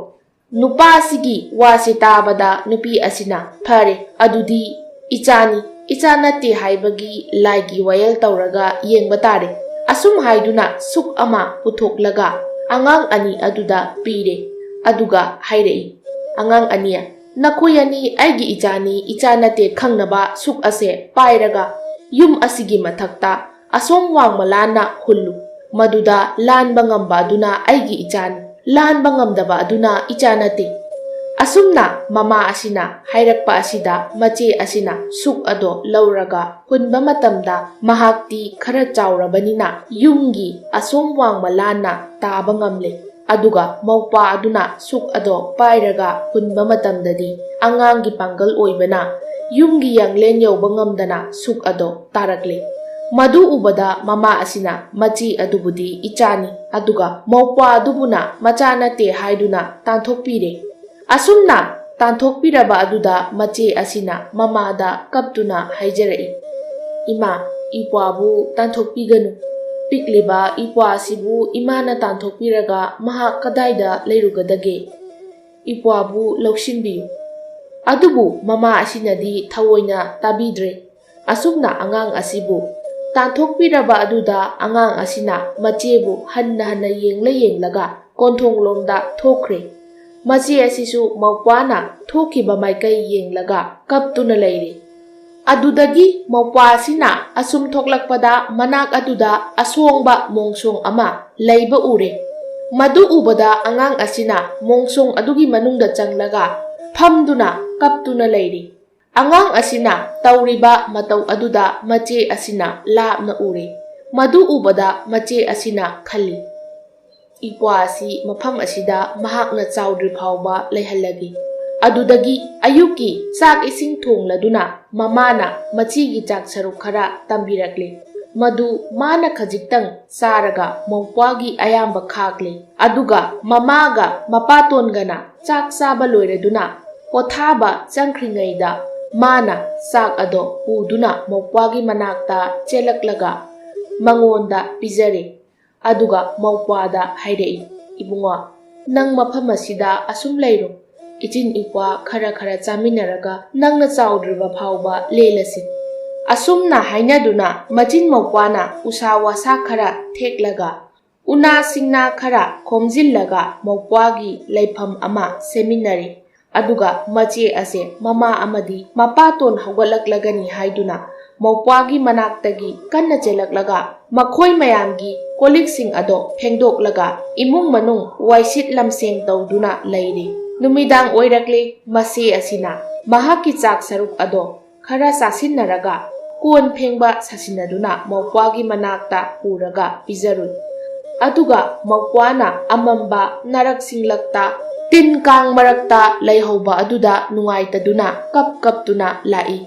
ꯅꯨꯄꯥ ꯑꯁꯤꯒꯤ ꯋꯥꯁꯤ ꯇꯥꯕꯗ ꯅꯨꯄꯤ ꯑꯁꯤꯅ, "ꯐꯔꯦ, ꯑꯗꯨꯗꯤ ꯏꯆꯥꯅꯤ, ꯏꯆꯥ ꯅꯠꯇꯦ ꯍꯥꯏꯕꯒꯤ ꯂꯥꯏꯒꯤ ꯋꯥꯌꯦꯜ ꯇꯧꯔꯒ ꯌꯦꯡꯕ ꯇꯥꯔꯦ꯫" ꯑꯁꯨꯝ ꯍꯥꯏꯗꯨꯅ ꯁꯨꯛ ꯑꯃ ꯄꯨꯊꯣꯛꯂꯒ ꯑꯉꯥꯡ ꯑꯅꯤ ꯑꯗꯨꯗ ꯄꯤꯔꯦ꯫ ꯑꯗꯨꯒ ꯍꯥꯏꯔꯛꯏ, "ꯑꯉꯥꯡ ꯑꯅꯤ, ꯅꯈꯣꯏ ꯑꯅꯤ ꯑꯩꯒꯤ ꯏꯆꯥꯅꯤ, ꯏꯆꯥ ꯅꯠꯇꯦ ꯈꯪꯅꯕ ꯁꯨꯛ ꯑꯁꯦ ꯄꯥꯏꯔꯒ ꯌꯨꯝ ꯑꯁꯤꯒꯤ ꯃꯊꯛꯇ ꯑꯁꯣꯝ ꯋꯥꯡꯃ ꯂꯥꯟꯅ ꯍꯨꯜꯂꯨ꯫ ꯃꯗꯨꯗ ꯂꯥꯟꯕ ꯉꯝꯕ ꯑꯗꯨꯅ ꯑꯩꯒꯤ ꯏꯆꯥꯅꯤ, ꯂꯥꯟꯕ ꯉꯝꯗꯕ ꯑꯗꯨꯅ ꯏꯆꯥ ꯅꯠꯇꯦ꯫" ꯑꯁꯨꯝꯅ ꯃꯃꯥ ꯑꯁꯤꯅ ꯍꯥꯏꯔꯛꯄ ꯑꯁꯤꯗ ꯃꯆꯦ ꯑꯁꯤꯅ ꯁꯨꯛ ꯑꯗꯣ ꯂꯧꯔꯒ ꯍꯨꯟꯕ ꯃꯇꯝꯗ ꯃꯍꯥꯛꯇꯤ ꯈꯔ ꯆꯥꯎꯔꯕꯅꯤꯅ ꯌꯨꯝꯒꯤ ꯑꯁꯣꯝ ꯋꯥꯡꯃ ꯂꯥꯟꯅ ꯇꯥꯕ ꯉꯝꯂꯦ꯫ ꯑꯗꯨꯒ ꯃꯧꯄ꯭ꯋꯥ ꯑꯗꯨꯅ ꯁꯨꯛ ꯑꯗꯣ ꯄꯥꯏꯔꯒ ꯍꯨꯟꯕ ꯃꯇꯝꯗꯗꯤ ꯑꯉꯥꯡꯒꯤ ꯄꯥꯡꯒꯜ ꯑꯣꯏꯕꯅ ꯌꯨꯝꯒꯤ ꯌꯥꯡꯂꯦꯟ ꯌꯧꯕ ꯉꯝꯗꯅ ꯁꯨꯛ ꯑꯗꯣ ꯇꯥꯔꯛꯂꯦ꯫ ꯃꯗꯨ ꯎꯕꯗ ꯃꯃꯥ ꯑꯁꯤꯅ ꯃꯆꯦ ꯑꯗꯨꯕꯨꯗꯤ ꯏꯆꯥꯅꯤ, ꯑꯗꯨꯒ ꯃꯧꯄ꯭ꯋꯥ ꯑꯗꯨꯕꯨꯅ ꯃꯆꯥ ꯅꯠꯇꯦ ꯍꯥꯏꯗꯨꯅ ꯇꯥꯟꯊꯣꯛꯄꯤꯔꯦ꯫ ꯑꯁꯨꯝꯅ ꯇꯥꯟꯊꯣꯛꯄꯤꯔꯕ ꯑꯗꯨꯗ ꯃꯆꯦ ꯑꯁꯤꯅ ꯃꯃꯥꯗ ꯀꯞꯇꯨꯅ ꯍꯥꯏꯖꯔꯛꯏ, "ꯏꯃꯥ, ꯏꯄ꯭ꯋꯥꯕꯨ ꯇꯥꯟꯊꯣꯛꯄꯤꯒꯅꯨ꯫ ꯄꯤꯛꯂꯤꯕ ꯏꯄ꯭ꯋꯥ ꯑꯁꯤꯕꯨ ꯏꯃꯥꯅ ꯇꯥꯟꯊꯣꯛꯄꯤꯔꯒ ꯃꯍꯥꯛ ꯀꯗꯥꯏꯗ ꯂꯩꯔꯨꯒꯗꯒꯦ? ꯏꯄ꯭ꯋꯥꯕꯨ ꯂꯧꯁꯤꯟꯕꯤꯌꯨ꯫" ꯑꯗꯨꯕꯨ ꯃꯃꯥ ꯑꯁꯤꯅꯗꯤ ꯊꯑꯣꯏꯅ ꯇꯥꯕꯤꯗ꯭ꯔꯦ꯫ ꯑꯁꯨꯝꯅ ꯑꯉꯥꯡ ꯑꯁꯤꯕꯨ ꯇꯥꯟꯊꯣꯛꯄꯤꯔꯕ ꯑꯗꯨꯗ ꯑꯉꯥꯡ ꯑꯁꯤꯅ ꯃꯆꯦꯕꯨ ꯍꯟꯅ ꯍꯟꯅ ꯌꯦꯡꯂ ꯌꯦꯡꯂꯒ ꯀꯣꯟꯊꯣꯡꯂꯣꯝꯗ ꯊꯣꯛꯈ꯭ꯔꯦ꯫ ꯃꯆꯦ ꯑꯁꯤꯁꯨ ꯃꯧꯄ꯭ꯋꯥꯅ ꯊꯣꯛꯈꯤꯕ ꯃꯥꯏꯀꯩ ꯌꯦꯡꯂꯒ ꯀꯞꯇꯨꯅ ꯂꯩꯔꯦ꯫ ꯑꯗꯨꯗꯒꯤ ꯃꯧꯄ꯭ꯋꯥ ꯑꯁꯤꯅ ꯑꯁꯨꯝ ꯊꯣꯛꯂꯛꯄꯗ ꯃꯅꯥꯛ ꯑꯗꯨꯗ ꯑꯁꯣꯡꯕ ꯃꯣꯡꯁꯣꯡ ꯑꯃ ꯂꯩꯕ ꯎꯔꯦ꯫ ꯃꯗꯨ ꯎꯕꯗ ꯑꯉꯥꯡ ꯑꯁꯤꯅ ꯃꯣꯡꯁꯣꯡ ꯑꯗꯨꯒꯤ ꯃꯅꯨꯡꯗ ꯆꯪꯂꯒ ꯐꯝꯗꯨꯅ ꯀꯞꯇꯨꯅ ꯂꯩꯔꯤ꯫ ꯑꯉꯥꯡ ꯑꯁꯤꯅ ꯇꯧꯔꯤꯕ ꯃꯇꯧ ꯑꯗꯨꯗ ꯃꯆꯦ ꯑꯁꯤꯅ ꯂꯥꯞꯅ ꯎꯔꯦ꯫ ꯃꯗꯨ ꯎꯕꯗ ꯃꯆꯦ ꯑꯁꯤꯅ ꯈꯜꯂꯤ, "ꯏꯄ꯭ꯋꯥ ꯑꯁꯤ ꯃꯐꯝ ꯑꯁꯤꯗ ꯃꯍꯥꯛꯅ ꯆꯥꯎꯗ꯭ꯔꯤ ꯐꯥꯎꯕ ꯂꯩꯍꯜꯂꯒꯦ"꯫ ꯑꯗꯨꯗꯒꯤ ꯑꯌꯨꯛꯀꯤ ꯆꯥꯛ ꯏꯁꯤꯡ ꯊꯣꯡꯂꯗꯨꯅ ꯃꯃꯥꯅ ꯃꯆꯦꯒꯤ ꯆꯥꯛ ꯁꯔꯨꯛ ꯈꯔ ꯇꯝꯕꯤꯔꯛꯂꯦ꯫ ꯃꯗꯨ ꯃꯥꯅ ꯈꯖꯤꯛꯇꯪ ꯆꯥꯔꯒ ꯃꯧꯄ꯭ꯋꯥꯒꯤ ꯑꯌꯥꯝꯕ ꯈꯥꯛꯂꯦ꯫ ꯑꯗꯨꯒ ꯃꯃꯥꯒ ꯃꯄꯥꯇꯣꯟꯒꯅ ꯆꯥꯛ ꯆꯥꯕ ꯂꯣꯏꯔꯗꯨꯅ ꯄꯣꯊꯥꯕ ꯆꯪꯈ꯭ꯔꯤꯉꯩꯗ ꯃꯥꯅ ꯆꯥꯛ ꯑꯗꯣ ꯄꯨꯗꯨꯅ ꯃꯧꯄ꯭ꯋꯥꯒꯤ ꯃꯅꯥꯛꯇ ꯆꯦꯜꯂꯛꯂꯒ ꯃꯉꯣꯟꯗ ꯄꯤꯖꯔꯦ꯫ ꯑꯗꯨꯒ ꯃꯧꯄ꯭ꯋꯥꯗ ꯍꯥꯏꯔꯛꯏ, "ꯏꯕꯨꯡꯉꯣ, ꯅꯪ ꯃꯐꯝ ꯑꯁꯤꯗ ꯑꯁꯨꯝ ꯂꯩꯔꯣ꯫ ꯏꯆꯤꯟ ꯏꯄ꯭ꯋꯥ ꯈꯔ ꯈꯔ ꯆꯥꯃꯤꯟꯅꯔꯒ ꯅꯪꯅ ꯆꯥꯎꯗ꯭ꯔꯤꯕ ꯐꯥꯎꯕ ꯂꯦꯜꯂꯁꯤ"꯫ ꯑꯁꯨꯝꯅ ꯍꯥꯏꯅꯗꯨꯅ ꯃꯆꯤꯟ ꯃꯧꯄ꯭ꯋꯥꯅ ꯎꯁꯥ ꯋꯥꯁꯥ ꯈꯔ ꯊꯦꯛꯂꯒ ꯎꯅꯥ ꯁꯤꯡꯅꯥ ꯈꯔ ꯈꯣꯝꯖꯤꯜꯂꯒ ꯃꯧꯄ꯭ꯋꯥꯒꯤ ꯂꯩꯐꯝ ꯑꯃ ꯁꯦꯝꯃꯤꯟꯅꯔꯦ꯫ ꯑꯗꯨꯒ ꯃꯆꯦ ꯑꯁꯦ ꯃꯃꯥ ꯑꯃꯗꯤ ꯃꯄꯥꯇꯣꯟ ꯍꯧꯒꯠꯂꯛꯂꯒꯅꯤ ꯍꯥꯏꯗꯨꯅ ꯃꯧꯄ꯭ꯋꯥꯒꯤ ꯃꯅꯥꯛꯇꯒꯤ ꯀꯟꯅ ꯆꯦꯜꯂꯛꯂꯒ ꯃꯈꯣꯏ ꯃꯌꯥꯝꯒꯤ ꯀꯣꯜꯂꯤꯛꯁꯤꯡ ꯑꯗꯣ ꯐꯦꯡꯗꯣꯛꯂꯒ ꯏꯃꯨꯡ ꯃꯅꯨꯡ ꯋꯥꯏꯁꯤꯠ ꯂꯝꯁꯦꯡ ꯇꯧꯗꯨꯅ ꯂꯩꯔꯦ꯫ ꯅꯨꯃꯤꯗꯥꯡ ꯑꯣꯏꯔꯛꯂꯦ꯫ ꯃꯆꯦ ꯑꯁꯤꯅ ꯃꯍꯥꯛꯀꯤ ꯆꯥꯛ ꯁꯔꯨꯛ ꯑꯗꯣ ꯈꯔ ꯆꯥꯁꯤꯟꯅꯔꯒ ꯀꯣꯟ ꯐꯦꯡꯕ ꯁꯥꯁꯤꯟꯅꯗꯨꯅ ꯃꯧꯄ꯭ꯋꯥꯒꯤ ꯃꯅꯥꯛꯇ ꯄꯨꯔꯒ ꯄꯤꯖꯔꯨꯏ꯫ ꯑꯗꯨꯒ ꯃꯧꯄ꯭ꯋꯥꯅ ꯑꯃꯝꯕ ꯅꯥꯔꯛꯁꯤꯡꯂꯛꯇ ꯇꯤꯟ ꯀꯥꯡ ꯃꯔꯛꯇ ꯂꯩꯍꯧꯕ ꯑꯗꯨꯗ ꯅꯨꯡꯉꯥꯏꯇꯗꯨꯅ ꯀꯞ ꯀꯞꯇꯨꯅ ꯂꯥꯛꯏ꯫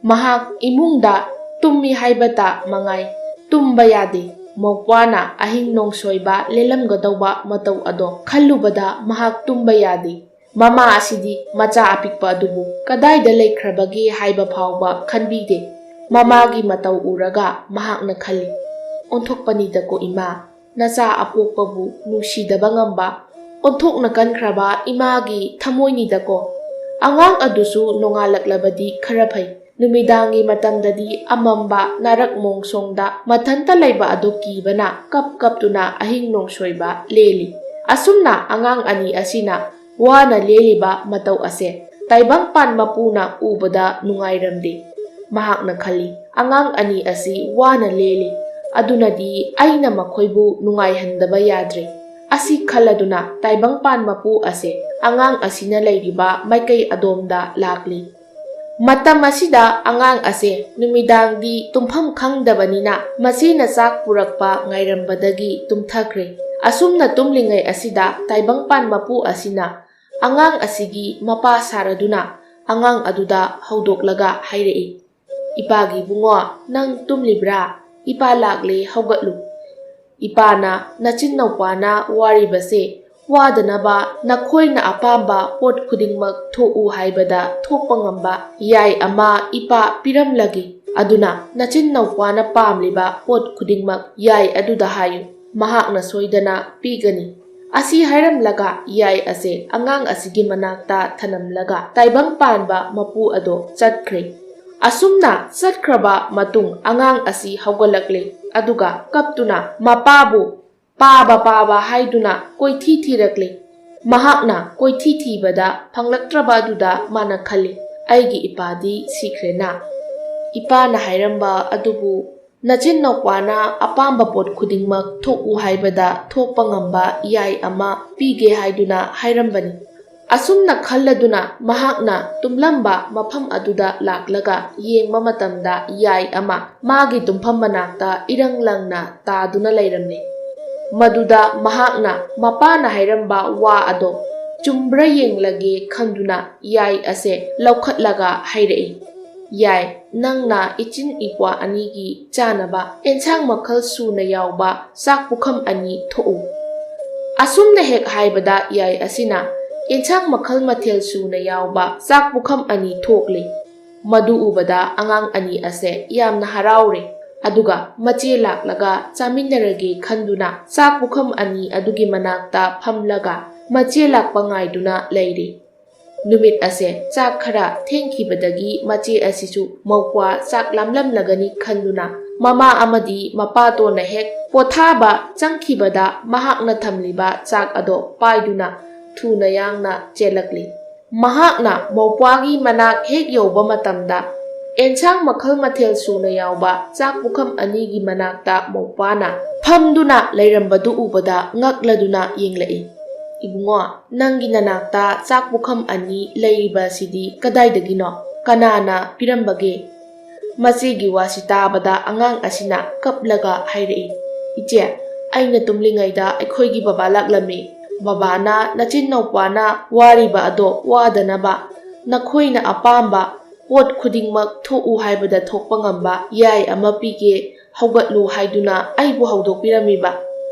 ꯃꯍꯥꯛ ꯏꯃꯨꯡꯗ ꯇꯨꯝꯃꯤ ꯍꯥꯏꯕꯇ ꯃꯉꯥꯏ, ꯇꯨꯝꯕ ꯌꯥꯗꯦ꯫ ꯃꯧꯄ꯭ꯋꯥꯅ ꯑꯍꯤꯡ ꯅꯣꯡꯁꯣꯏꯕ ꯂꯦꯜꯂꯝꯒꯗꯧꯕ ꯃꯇꯧ ꯑꯗꯣ ꯈꯜꯂꯨꯕꯗ ꯃꯍꯥꯛ ꯇꯨꯝꯕ ꯌꯥꯗꯦ꯫ ꯃꯃꯥ ꯑꯁꯤꯗꯤ ꯃꯆꯥ ꯑꯄꯤꯛꯄ ꯑꯗꯨꯕꯨ ꯀꯗꯥꯏꯗ ꯂꯩꯈ꯭ꯔꯕꯒꯦ ꯍꯥꯏꯕ ꯐꯥꯎꯕ ꯈꯟꯕꯤꯗꯦ꯫ ꯃꯃꯥꯒꯤ ꯃꯇꯧ ꯎꯔꯒ ꯃꯍꯥꯛꯅ ꯈꯜꯂꯤ, "ꯑꯣꯟꯊꯣꯛꯄꯅꯤꯗꯀꯣ ꯏꯃꯥ, ꯅꯆꯥ ꯑꯄꯣꯛꯄꯕꯨ ꯅꯨꯡꯁꯤꯗꯕ ꯉꯝꯕ ꯑꯣꯟꯊꯣꯛꯅ ꯀꯟꯈ꯭ꯔꯕ ꯏꯃꯥꯒꯤ ꯊꯃꯣꯏꯅꯤꯗꯀꯣ꯫ ꯑꯉꯥꯡ ꯑꯗꯨꯁꯨ ꯅꯣꯡꯉꯥꯜꯂꯛꯂꯕꯗꯤ ꯈꯔ ꯐꯩ꯫ ꯅꯨꯃꯤꯗꯥꯡꯒꯤ ꯃꯇꯝꯗꯗꯤ ꯑꯃꯝꯕ ꯅꯥꯔꯛ ꯃꯣꯡꯁꯣꯡꯗ ꯃꯊꯟꯇ ꯂꯩꯕ ꯑꯗꯨ ꯀꯤꯕꯅ ꯀꯞ ꯀꯞꯇꯨꯅ ꯑꯍꯤꯡ ꯅꯣꯡꯁꯣꯏꯕ ꯂꯦꯜꯂꯤ꯫ ꯑꯁꯨꯝꯅ ꯑꯉꯥꯡ ꯑꯅꯤ ꯑꯁꯤꯅ ꯋꯥꯅ ꯂꯦꯜꯂꯤꯕ ꯃꯇꯧ ꯑꯁꯦ ꯇꯥꯏꯕꯪꯄꯥꯟ ꯃꯄꯨꯅ ꯎꯕꯗ ꯅꯨꯡꯉꯥꯏꯔꯝꯗꯦ꯫ ꯃꯍꯥꯛꯅ ꯈꯜꯂꯤ, "ꯑꯉꯥꯡ ꯑꯅꯤ ꯑꯁꯤ ꯋꯥꯅ ꯂꯦꯜꯂꯤ, ꯑꯗꯨꯅꯗꯤ ꯑꯩꯅ ꯃꯈꯣꯏꯕꯨ ꯅꯨꯡꯉꯥꯏꯍꯟꯗꯕ ꯌꯥꯗ꯭ꯔꯦ"꯫ ꯑꯁꯤ ꯈꯜꯂꯗꯨꯅ ꯇꯥꯏꯕꯪꯄꯥꯟ ꯃꯄꯨ ꯑꯁꯦ ꯑꯉꯥꯡ ꯑꯁꯤꯅ ꯂꯩꯔꯤꯕ ꯃꯥꯏꯀꯩ ꯑꯗꯣꯝꯗ ꯂꯥꯛꯂꯤ꯫ ꯃꯇꯝ ꯑꯁꯤꯗ ꯑꯉꯥꯡ ꯑꯁꯦ ꯅꯨꯃꯤꯗꯥꯡꯗꯤ ꯇꯨꯝꯐꯝ ꯈꯪꯗꯕꯅꯤꯅ ꯃꯆꯦꯅ ꯆꯥꯛ ꯄꯨꯔꯛꯄ ꯉꯥꯏꯔꯝꯕꯗꯒꯤ ꯇꯨꯝꯊꯈ꯭ꯔꯦ꯫ ꯑꯁꯨꯝꯅ ꯇꯨꯝꯂꯤꯉꯩ ꯑꯁꯤꯗ ꯇꯥꯏꯕꯪꯄꯥꯟ ꯃꯄꯨ ꯑꯁꯤꯅ ꯑꯉꯥꯡ ꯑꯁꯤꯒꯤ ꯃꯄꯥ ꯁꯥꯔꯗꯨꯅ ꯑꯉꯥꯡ ꯑꯗꯨꯗ ꯍꯧꯗꯣꯛꯂꯒ ꯍꯥꯏꯔꯛꯏ, "ꯏꯄꯥꯒꯤ ꯏꯕꯨꯡꯉꯣ, ꯅꯪ ꯇꯨꯝꯂꯤꯕ꯭ꯔꯥ? ꯏꯄꯥ ꯂꯥꯛꯂꯦ, ꯍꯧꯒꯠꯂꯨ꯫ ꯏꯄꯥꯅ ꯅꯆꯤꯟ ꯅꯧꯄꯥꯅ ꯋꯥꯔꯤꯕꯁꯦ ꯋꯥꯗꯅꯕ ꯅꯈꯣꯏꯅ ꯑꯄꯥꯝꯕ ꯄꯣꯠ ꯈꯨꯗꯤꯡꯃꯛ ꯊꯣꯛꯎ ꯍꯥꯏꯕꯗ ꯊꯣꯛꯄ ꯉꯝꯕ ꯌꯥꯏ ꯑꯃ ꯏꯄꯥ ꯄꯤꯔꯝꯂꯒꯦ꯫ ꯑꯗꯨꯅ ꯅꯆꯤꯟ ꯅꯧꯄꯥꯅ ꯄꯥꯝꯂꯤꯕ ꯄꯣꯠ ꯈꯨꯗꯤꯡꯃꯛ ꯌꯥꯏ ꯑꯗꯨꯗ ꯍꯥꯏꯌꯨ, ꯃꯍꯥꯛꯅ ꯁꯣꯏꯗꯅ ꯄꯤꯒꯅꯤ"꯫ ꯑꯁꯤ ꯍꯥꯏꯔꯝꯂꯒ ꯌꯥꯏ ꯑꯁꯦ ꯑꯉꯥꯡ ꯑꯁꯤꯒꯤ ꯃꯅꯥꯛꯇ ꯊꯅꯝꯂꯒ ꯇꯥꯏꯕꯪ ꯄꯥꯟꯕ ꯃꯄꯨ ꯑꯗꯣ ꯆꯠꯈ꯭ꯔꯦ꯫ ꯑꯁꯨꯝꯅ ꯆꯠꯈ꯭ꯔꯕ ꯃꯇꯨꯡ ꯑꯉꯥꯡ ꯑꯁꯤ ꯍꯧꯒꯠꯂꯛꯂꯦ, ꯑꯗꯨꯒ ꯀꯞꯇꯨꯅ ꯃꯄꯥꯕꯨ "ꯄꯥꯕ, ꯄꯥꯕ" ꯍꯥꯏꯗꯨꯅ ꯀꯣꯏꯊꯤ ꯊꯤꯔꯛꯂꯦ꯫ ꯃꯍꯥꯛꯅ ꯀꯣꯏꯊꯤ ꯊꯤꯕꯗ ꯐꯪꯂꯛꯇ꯭ꯔꯕ ꯑꯗꯨꯗ ꯃꯥꯅ ꯈꯜꯂꯤ, "ꯑꯩꯒꯤ ꯏꯄꯥꯗꯤ ꯁꯤꯈ꯭ꯔꯦꯅ꯫ ꯏꯄꯥꯅ ꯍꯥꯏꯔꯝꯕ ꯑꯗꯨꯕꯨ ꯅꯆꯤꯟ ꯅꯧꯄꯥꯅ ꯑꯄꯥꯝꯕ ꯄꯣꯠ ꯈꯨꯗꯤꯡꯃꯛ ꯊꯣꯛꯎ ꯍꯥꯏꯕꯗ ꯊꯣꯛꯄ ꯉꯝꯕ ꯌꯥꯏ ꯑꯃ ꯄꯤꯒꯦ ꯍꯥꯏꯗꯨꯅ ꯍꯥꯏꯔꯝꯕꯅꯤ"꯫ ꯑꯁꯨꯝꯅ ꯈꯜꯂꯗꯨꯅ ꯃꯍꯥꯛꯅ ꯇꯨꯝꯂꯝꯕ ꯃꯐꯝ ꯑꯗꯨꯗ ꯂꯥꯛꯂꯒ ꯌꯦꯡꯕ ꯃꯇꯝꯗ ꯌꯥꯏ ꯑꯃ ꯃꯥꯒꯤ ꯇꯨꯝꯐꯝ ꯃꯅꯥꯛꯇ ꯏꯔꯪ ꯂꯪꯅ ꯇꯥꯗꯨꯅ ꯂꯩꯔꯝꯃꯤ꯫ ꯃꯗꯨꯗ ꯃꯍꯥꯛꯅ ꯃꯄꯥꯅ ꯍꯥꯏꯔꯝꯕ ꯋꯥ ꯑꯗꯣ ꯆꯨꯝꯕ꯭ꯔꯥ ꯌꯦꯡꯂꯒꯦ ꯈꯟꯗꯨꯅ ꯌꯥꯏ ꯑꯁꯦ ꯂꯧꯈꯠꯂꯒ ꯍꯥꯏꯔꯛꯏ, "ꯌꯥꯏ, ꯅꯪꯅ ꯏꯆꯤꯟ ꯏꯄ꯭ꯋꯥ ꯑꯅꯤꯒꯤ ꯆꯥꯅꯕ ꯑꯦꯟꯁꯥꯡ ꯃꯈꯜ ꯁꯨꯅ ꯌꯥꯎꯕ ꯆꯥꯛ ꯄꯨꯈꯝ ꯑꯅꯤ ꯊꯣꯛꯎ"꯫ ꯑꯁꯨꯝꯅ ꯍꯦꯛ ꯍꯥꯏꯕꯗ ꯌꯥꯏ ꯑꯁꯤꯅ ꯑꯦꯟꯁꯥꯡ ꯃꯈꯜ ꯃꯊꯦꯜ ꯁꯨꯅ ꯌꯥꯎꯕ ꯆꯥꯛ ꯄꯨꯈꯝ ꯑꯅꯤ ꯊꯣꯛꯂꯦ꯫ ꯃꯗꯨ ꯎꯕꯗ ꯑꯉꯥꯡ ꯑꯅꯤ ꯑꯁꯦ ꯌꯥꯝꯅ ꯍꯔꯥꯎꯔꯦ꯫ ꯑꯗꯨꯒ ꯃꯆꯦ ꯂꯥꯛꯂꯒ ꯆꯥꯃꯤꯟꯅꯔꯒꯦ ꯈꯟꯗꯨꯅ ꯆꯥꯛ ꯄꯨꯈꯝ ꯑꯅꯤ ꯑꯗꯨꯒꯤ ꯃꯅꯥꯛꯇ ꯐꯝꯂꯒ ꯃꯆꯦ ꯂꯥꯛꯄ ꯉꯥꯏꯗꯨꯅ ꯂꯩꯔꯦ꯫ ꯅꯨꯃꯤꯠ ꯑꯁꯦ ꯆꯥꯛ ꯈꯔ ꯊꯦꯡꯈꯤꯕꯗꯒꯤ ꯃꯆꯦ ꯑꯁꯤꯁꯨ ꯃꯧꯄ꯭ꯋꯥ ꯆꯥꯛ ꯂꯥꯝꯂꯝꯂꯒꯅꯤ ꯈꯟꯗꯨꯅ ꯃꯃꯥ ꯑꯃꯗꯤ ꯃꯄꯥꯇꯣꯟꯅ ꯍꯦꯛ ꯄꯣꯊꯥꯕ ꯆꯪꯈꯤꯕꯗ ꯃꯍꯥꯛꯅ ꯊꯝꯂꯤꯕ ꯆꯥꯛ ꯑꯗꯣ ꯄꯥꯏꯗꯨꯅ ꯊꯨꯅ ꯌꯥꯡꯅ ꯆꯦꯜꯂꯛꯂꯤ꯫ ꯃꯍꯥꯛꯅ ꯃꯧꯄ꯭ꯋꯥꯒꯤ ꯃꯅꯥꯛ ꯍꯦꯛ ꯌꯧꯕ ꯃꯇꯝꯗ ꯑꯦꯟꯁꯥꯡ ꯃꯈꯜ ꯃꯊꯦꯜ ꯁꯨꯅ ꯌꯥꯎꯕ ꯆꯥꯛ ꯄꯨꯈꯝ ꯑꯅꯤꯒꯤ ꯃꯅꯥꯛꯇ ꯃꯧꯄ꯭ꯋꯥꯅ ꯐꯝꯗꯨꯅ ꯂꯩꯔꯝꯕꯗꯨ ꯎꯕꯗ ꯉꯛꯂꯗꯨꯅ ꯌꯦꯡꯂꯛꯏ꯫ "ꯏꯕꯨꯡꯉꯣ, ꯅꯪꯒꯤ ꯅꯅꯥꯛꯇ ꯆꯥꯛ ꯄꯨꯈꯝ ꯑꯅꯤ ꯂꯩꯔꯤꯕ ꯑꯁꯤꯗꯤ ꯀꯗꯥꯏꯗꯒꯤꯅꯣ?" "ꯀꯅꯥꯅ ꯄꯤꯔꯝꯕꯒꯦ?" ꯃꯆꯦꯒꯤ ꯋꯥꯁꯤ ꯇꯥꯕꯗ ꯑꯉꯥꯡ ꯑꯁꯤꯅ ꯀꯞꯂꯒ ꯍꯥꯏꯔꯛꯏ, "ꯏꯆꯦ, ꯑꯩꯅ ꯇꯨꯝꯂꯤꯉꯩꯗ ꯑꯩꯈꯣꯏꯒꯤ ꯕꯕꯥ ꯂꯥꯛꯂꯝꯃꯤ꯫ ꯕꯕꯥꯅ ꯅꯆꯤꯟ ꯅꯧꯄꯥꯅ ꯋꯥꯔꯤꯕ ꯑꯗꯣ ꯋꯥꯗꯅꯕ ꯅꯈꯣꯏꯅ ꯑꯄꯥꯝꯕ ꯄꯣꯠ ꯈꯨꯗꯤꯡꯃꯛ ꯊꯣꯛꯎ ꯍꯥꯏꯕꯗ ꯊꯣꯛꯄ ꯉꯝꯕ ꯌꯥꯏ ꯑꯃ ꯄꯤꯒꯦ, ꯍꯧꯒꯠꯂꯨ" ꯍꯥꯏꯗꯨꯅ ꯑꯩꯕꯨ ꯍꯧꯗꯣꯛꯄꯤꯔꯝꯃꯤꯕ꯫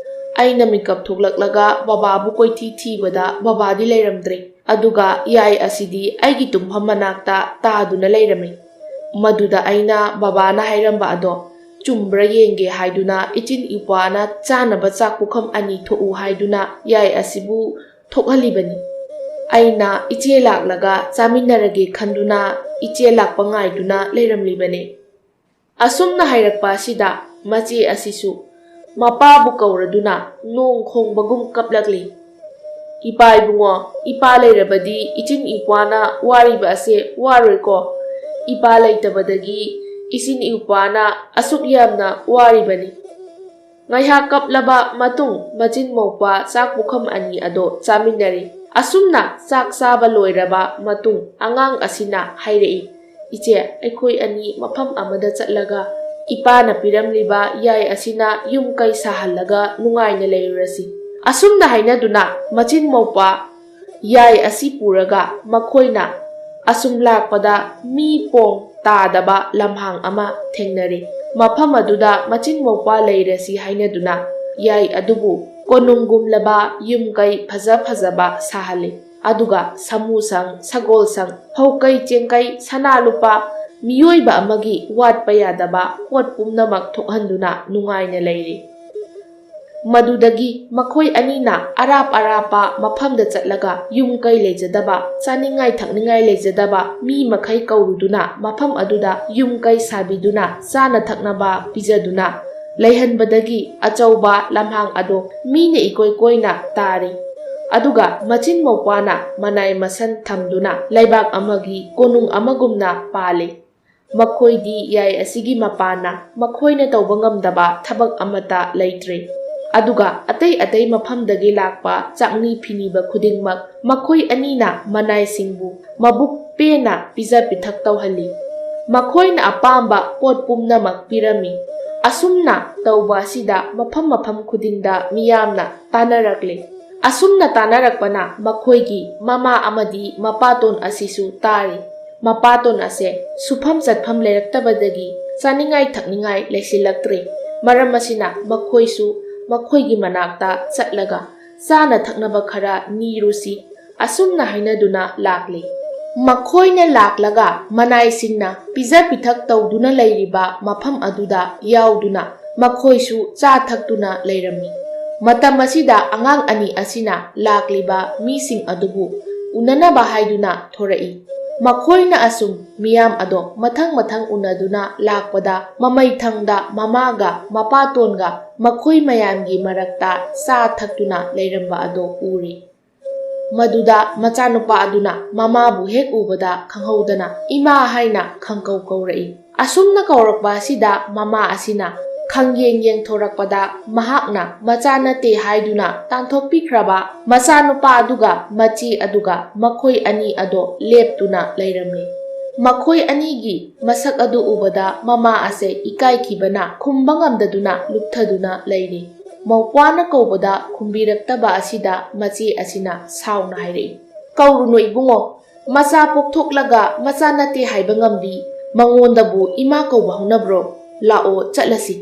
ꯑꯩꯅ ꯃꯤꯀꯞ ꯊꯣꯛꯂꯛꯂꯒ ꯕꯕꯥꯕꯨ ꯀꯣꯏꯊꯤ ꯊꯤꯕꯗ ꯕꯕꯥꯗꯤ ꯂꯩꯔꯝꯗ꯭ꯔꯦ꯫ ꯑꯗꯨꯒ ꯌꯥꯏ ꯑꯁꯤꯗꯤ ꯑꯩꯒꯤ ꯇꯨꯝꯐꯝ ꯃꯅꯥꯛꯇ ꯇꯥꯗꯨꯅ ꯂꯩꯔꯝꯃꯤ꯫ ꯃꯗꯨꯗ ꯑꯩꯅ ꯕꯕꯥꯅ ꯍꯥꯏꯔꯝꯕ ꯑꯗꯣ ꯆꯨꯝꯕ꯭ꯔꯥ ꯌꯦꯡꯒꯦ ꯍꯥꯏꯗꯨꯅ ꯏꯆꯤꯟ ꯏꯎꯄꯥꯅ ꯆꯥꯅꯕ ꯆꯥꯛ ꯄꯨꯈꯝ ꯑꯅꯤ ꯊꯣꯛꯎ ꯍꯥꯏꯗꯨꯅ ꯌꯥꯏ ꯑꯁꯤꯕꯨ ꯊꯣꯛꯍꯜꯂꯤꯕꯅꯤ꯫ ꯑꯩꯅ ꯏꯆꯦ ꯂꯥꯛꯂꯒ ꯆꯥꯃꯤꯟꯅꯔꯒꯦ ꯈꯟꯗꯨꯅ ꯏꯆꯦ ꯂꯥꯛꯄ ꯉꯥꯏꯗꯨꯅ ꯂꯩꯔꯝꯂꯤꯕꯅꯤ꯫ ꯑꯁꯨꯝꯅ ꯍꯥꯏꯔꯛꯄ ꯑꯁꯤꯗ ꯃꯆꯦ ꯑꯁꯤꯁꯨ ꯃꯄꯥꯕꯨ ꯀꯧꯔꯗꯨꯅ ꯅꯣꯡ ꯈꯣꯡꯕꯒꯨꯝ ꯀꯞꯂꯛꯂꯤ꯫ "ꯏꯄꯥ ꯏꯕꯨꯡꯉꯣ, ꯏꯄꯥ ꯂꯩꯔꯕꯗꯤ ꯏꯆꯤꯟ ꯏꯄ꯭ꯋꯥꯅ ꯋꯥꯔꯤꯕ ꯑꯁꯦ ꯋꯥꯔꯣꯏꯀꯣ꯫ ꯏꯄꯥ ꯂꯩꯇꯕꯗꯒꯤ ꯏꯆꯤꯟ ꯏꯄ꯭ꯋꯥꯅ ꯑꯁꯨꯛ ꯌꯥꯝꯅ ꯋꯥꯔꯤꯕꯅꯤ"꯫ ꯉꯥꯏꯍꯥꯛ ꯀꯞꯂꯕ ꯃꯇꯨꯡ ꯃꯆꯤꯟ ꯃꯧꯄ꯭ꯋꯥ ꯆꯥꯛ ꯄꯨꯈꯝ ꯑꯅꯤ ꯑꯗꯣ ꯆꯥꯃꯤꯟꯅꯔꯤ꯫ ꯑꯁꯨꯝꯅ ꯆꯥꯛ ꯆꯥꯕ ꯂꯣꯏꯔꯕ ꯃꯇꯨꯡ ꯑꯉꯥꯡ ꯑꯁꯤꯅ ꯍꯥꯏꯔꯛꯏ, "ꯏꯆꯦ, ꯑꯩꯈꯣꯏ ꯑꯅꯤ ꯃꯐꯝ ꯑꯃꯗ ꯆꯠꯂꯒ ꯏꯄꯥꯅ ꯄꯤꯔꯝꯂꯤꯕ ꯌꯥꯏ ꯑꯁꯤꯅ ꯌꯨꯝ ꯀꯩ ꯁꯥꯍꯜꯂꯒ ꯅꯨꯡꯉꯥꯏꯅ ꯂꯩꯔꯨꯔꯁꯤ"꯫ ꯑꯁꯨꯝꯅ ꯍꯥꯏꯅꯗꯨꯅ ꯃꯆꯤꯟ ꯃꯧꯄ꯭ꯋꯥ ꯌꯥꯏ ꯑꯁꯤ ꯄꯨꯔꯒ ꯃꯈꯣꯏꯅ ꯑꯁꯨꯝ ꯂꯥꯛꯄꯗ ꯃꯤ ꯄꯣꯡ ꯇꯥꯗꯕ ꯂꯝꯍꯥꯡ ꯑꯃ ꯊꯦꯡꯅꯔꯦ꯫ ꯃꯐꯝ ꯑꯗꯨꯗ ꯃꯆꯤꯟ ꯃꯧꯄ꯭ꯋꯥ ꯂꯩꯔꯁꯤ ꯍꯥꯏꯅꯗꯨꯅ ꯌꯥꯏ ꯑꯗꯨꯕꯨ ꯀꯣꯅꯨꯡꯒꯨꯝꯂꯕ ꯌꯨꯝ ꯀꯩ ꯐꯖ ꯐꯖꯕ ꯁꯥꯍꯜꯂꯤ꯫ ꯑꯗꯨꯒ ꯁꯥꯃꯨ ꯁꯪ, ꯁꯒꯣꯜ ꯁꯪ, ꯐꯧ ꯀꯩ, ꯆꯦꯡ ꯀꯩ, ꯁꯅꯥ ꯂꯨꯄꯥ, ꯃꯤꯑꯣꯏꯕ ꯑꯃꯒꯤ ꯋꯥꯠꯄ ꯌꯥꯗꯕ ꯄꯣꯠ ꯄꯨꯝꯅꯃꯛ ꯊꯣꯛꯍꯟꯗꯨꯅ ꯅꯨꯡꯉꯥꯏꯅ ꯂꯩꯔꯤ꯫ ꯃꯗꯨꯗꯒꯤ ꯃꯈꯣꯏ ꯑꯅꯤꯅ ꯑꯔꯥꯞ ꯑꯔꯥꯞꯄ ꯃꯐꯝꯗ ꯆꯠꯂꯒ ꯌꯨꯝ ꯀꯩ ꯂꯩꯖꯗꯕ, ꯆꯥꯅꯤꯡꯉꯥꯏ ꯊꯛꯅꯤꯡꯉꯥꯏ ꯂꯩꯖꯗꯕ ꯃꯤ ꯃꯈꯩ ꯀꯧꯔꯨꯗꯨꯅ ꯃꯐꯝ ꯑꯗꯨꯗ ꯌꯨꯝ ꯀꯩ ꯁꯥꯕꯤꯗꯨꯅ ꯆꯥꯅ ꯊꯛꯅꯕ ꯄꯤꯖꯗꯨꯅ ꯂꯩꯍꯟꯕꯗꯒꯤ ꯑꯆꯧꯕ ꯂꯝꯍꯥꯡ ꯑꯗꯣ ꯃꯤꯅ ꯏꯀꯣꯏ ꯀꯣꯏꯅ ꯇꯥꯔꯤ꯫ ꯑꯗꯨꯒ ꯃꯆꯤꯟ ꯃꯧꯄ꯭ꯋꯥꯅ ꯃꯅꯥꯏ ꯃꯁꯟ ꯊꯝꯗꯨꯅ ꯂꯩꯕꯥꯛ ꯑꯃꯒꯤ ꯀꯣꯅꯨꯡ ꯑꯃꯒꯨꯝꯅ ꯄꯥꯜꯂꯤ꯫ ꯃꯈꯣꯏꯗꯤ ꯌꯥꯏ ꯑꯁꯤꯒꯤ ꯃꯄꯥꯟꯅ ꯃꯈꯣꯏꯅ ꯇꯧꯕ ꯉꯝꯗꯕ ꯊꯕꯛ ꯑꯃꯠꯇ ꯂꯩꯇ꯭ꯔꯦ꯫ ꯑꯗꯨꯒ ꯑꯇꯩ ꯑꯇꯩ ꯃꯐꯝꯗꯒꯤ ꯂꯥꯛꯄ ꯆꯥꯛꯅꯤ ꯐꯤꯅꯤꯕ ꯈꯨꯗꯤꯡꯃꯛ ꯃꯈꯣꯏ ꯑꯅꯤꯅ ꯃꯅꯥꯏꯁꯤꯡꯕꯨ ꯃꯕꯨꯛ ꯄꯦꯟꯅ ꯄꯤꯖ ꯄꯤꯊꯛ ꯇꯧꯍꯜꯂꯤ꯫ ꯃꯈꯣꯏꯅ ꯑꯄꯥꯝꯕ ꯄꯣꯠ ꯄꯨꯝꯅꯃꯛ ꯄꯤꯔꯝꯃꯤ꯫ ꯑꯁꯨꯝꯅ ꯇꯧꯕ ꯑꯁꯤꯗ ꯃꯐꯝ ꯃꯐꯝ ꯈꯨꯗꯤꯡꯗ ꯃꯤꯌꯥꯝꯅ ꯇꯥꯟꯅꯔꯛꯂꯤ꯫ ꯑꯁꯨꯝꯅ ꯇꯥꯟꯅꯔꯛꯄꯅ ꯃꯈꯣꯏꯒꯤ ꯃꯃꯥ ꯑꯃꯗꯤ ꯃꯄꯥꯇꯣꯟ ꯑꯁꯤꯁꯨ ꯇꯥꯔꯤ꯫ ꯃꯄꯥꯇꯣꯟ ꯑꯁꯦ ꯁꯨꯐꯝ ꯆꯠꯐꯝ ꯂꯩꯔꯛꯇꯕꯗꯒꯤ ꯆꯥꯅꯤꯡꯉꯥꯏ ꯊꯛꯅꯤꯡꯉꯥꯏ ꯂꯩꯁꯤꯜꯂꯛꯇ꯭ꯔꯦ꯫ ꯃꯔꯝ ꯑꯁꯤꯅ ꯃꯈꯣꯏꯁꯨ ꯃꯈꯣꯏꯒꯤ ꯃꯅꯥꯛꯇ ꯆꯠꯂꯒ ꯆꯥꯅ ꯊꯛꯅꯕ ꯈꯔ ꯅꯤꯔꯨꯁꯤ, ꯑꯁꯨꯝꯅ ꯍꯥꯏꯅꯗꯨꯅ ꯂꯥꯛꯂꯤ꯫ ꯃꯈꯣꯏꯅ ꯂꯥꯛꯂꯒ ꯃꯅꯥꯏꯁꯤꯡꯅ ꯄꯤꯖ ꯄꯤꯊꯛ ꯇꯧꯗꯨꯅ ꯂꯩꯔꯤꯕ ꯃꯐꯝ ꯑꯗꯨꯗ ꯌꯥꯎꯗꯨꯅ ꯃꯈꯣꯏꯁꯨ ꯆꯥ ꯊꯛꯇꯨꯅ ꯂꯩꯔꯝꯃꯤ꯫ ꯃꯇꯝ ꯑꯁꯤꯗ ꯑꯉꯥꯡ ꯑꯅꯤ ꯑꯁꯤꯅ ꯂꯥꯛꯂꯤꯕ ꯃꯤꯁꯤꯡ ꯑꯗꯨꯕꯨ ꯎꯅꯅꯕ ꯍꯥꯏꯗꯨꯅ ꯊꯣꯔꯛꯏ꯫ ꯃꯈꯣꯏꯅ ꯑꯁꯨꯝ ꯃꯤꯌꯥꯝ ꯑꯗꯣ ꯃꯊꯪ ꯃꯊꯪ ꯎꯅꯗꯨꯅ ꯂꯥꯛꯄꯗ ꯃꯃꯩꯊꯪꯗ ꯃꯃꯥꯒ ꯃꯄꯥꯇꯣꯟꯒ ꯃꯈꯣꯏ ꯃꯌꯥꯝꯒꯤ ꯃꯔꯛꯇ ꯆꯥ ꯊꯛꯇꯨꯅ ꯂꯩꯔꯝꯕ ꯑꯗꯣ ꯎꯔꯦ꯫ ꯃꯗꯨꯗ ꯃꯆꯥꯅꯨꯄꯥ ꯑꯗꯨꯅ ꯃꯃꯥꯕꯨ ꯍꯦꯛ ꯎꯕꯗ ꯈꯪꯍꯧꯗꯅ "ꯏꯃꯥ" ꯍꯥꯏꯅ ꯈꯪꯀꯧ ꯀꯧꯔꯛꯏ꯫ ꯑꯁꯨꯝꯅ ꯀꯧꯔꯛꯄ ꯑꯁꯤꯗ ꯃꯃꯥ ꯑꯁꯤꯅ ꯈꯪꯌꯦꯡ ꯌꯦꯡꯊꯣꯔꯛꯄꯗ ꯃꯍꯥꯛꯅ ꯃꯆꯥ ꯅꯠꯇꯦ ꯍꯥꯏꯗꯨꯅ ꯇꯥꯟꯊꯣꯛꯄꯤꯈ꯭ꯔꯕ ꯃꯆꯥꯅꯨꯄꯥ ꯑꯗꯨꯒ ꯃꯆꯦ ꯑꯗꯨꯒ ꯃꯈꯣꯏ ꯑꯅꯤ ꯑꯗꯣ ꯂꯦꯞꯇꯨꯅ ꯂꯩꯔꯝꯃꯤ꯫ ꯃꯈꯣꯏ ꯑꯅꯤꯒꯤ ꯃꯁꯛ ꯑꯗꯨ ꯎꯕꯗ ꯃꯃꯥ ꯑꯁꯦ ꯏꯀꯥꯏꯈꯤꯕꯅ ꯈꯨꯝꯕ ꯉꯝꯗꯗꯨꯅ ꯂꯨꯞꯊꯗꯨꯅ ꯂꯩꯔꯤ꯫ ꯃꯧꯄ꯭ꯋꯥꯅ ꯀꯧꯕꯗ ꯈꯨꯝꯕꯤꯔꯛꯇꯕ ꯑꯁꯤꯗ ꯃꯆꯦ ꯑꯁꯤꯅ ꯁꯥꯎꯅ ꯍꯥꯏꯔꯛꯏ, "ꯀꯧꯔꯨꯅꯨ ꯏꯕꯨꯡꯉꯣ, ꯃꯆꯥ ꯄꯣꯛꯊꯣꯛꯂꯒ ꯃꯆꯥ ꯅꯠꯇꯦ ꯍꯥꯏꯕ ꯉꯝꯕꯤ ꯃꯉꯣꯟꯗꯕꯨ ꯏꯃꯥ ꯀꯧꯕ ꯍꯧꯅꯕ꯭ꯔꯣ? ꯂꯥꯛꯑꯣ ꯆꯠꯂꯁꯤ"꯫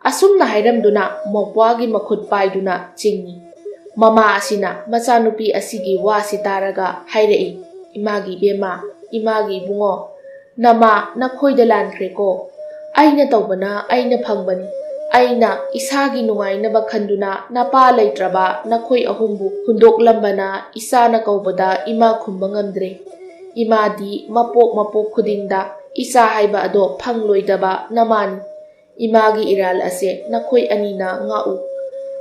ꯑꯁꯨꯝꯅ ꯍꯥꯏꯔꯝꯗꯨꯅ ꯃꯧꯄ꯭ꯋꯥꯒꯤ ꯃꯈꯨꯠ ꯄꯥꯏꯗꯨꯅ ꯆꯤꯡꯏ꯫ ꯃꯃꯥ ꯑꯁꯤꯅ ꯃꯆꯥꯅꯨꯄꯤ ꯑꯁꯤꯒꯤ ꯋꯥꯁꯤ ꯇꯥꯔꯒ ꯍꯥꯏꯔꯛꯏ, "ꯏꯃꯥꯒꯤ ꯏꯕꯦꯝꯃ, ꯏꯃꯥꯒꯤ ꯏꯕꯨꯡꯉꯣ, ꯅꯃꯥ ꯅꯈꯣꯏꯗ ꯂꯥꯟꯈ꯭ꯔꯦꯀꯣ꯫ ꯑꯩꯅ ꯇꯧꯕꯅ ꯑꯩꯅ ꯐꯪꯕꯅꯤ꯫ ꯑꯩꯅ ꯏꯁꯥꯒꯤ ꯅꯨꯡꯉꯥꯏꯅꯕ ꯈꯟꯗꯨꯅ ꯅꯄꯥ ꯂꯩꯇ꯭ꯔꯕ ꯅꯈꯣꯏ ꯑꯍꯨꯝꯕꯨ ꯍꯨꯟꯗꯣꯛꯂꯝꯕꯅ ꯏꯆꯥꯅ ꯀꯧꯕꯗ ꯏꯃꯥ ꯈꯨꯝꯕ ꯉꯝꯗ꯭ꯔꯦ꯫ ꯏꯃꯥꯗꯤ ꯃꯄꯣꯛ ꯃꯄꯣꯛ ꯈꯨꯗꯤꯡꯗ ꯏꯆꯥ ꯍꯥꯏꯕ ꯑꯗꯣ ꯐꯪꯂꯣꯏꯗꯕ ꯅꯃꯥꯅꯤ꯫ ꯏꯃꯥꯒꯤ ꯏꯔꯥꯜ ꯑꯁꯦ ꯅꯈꯣꯏ ꯑꯅꯤꯅ ꯉꯥꯛꯎ"꯫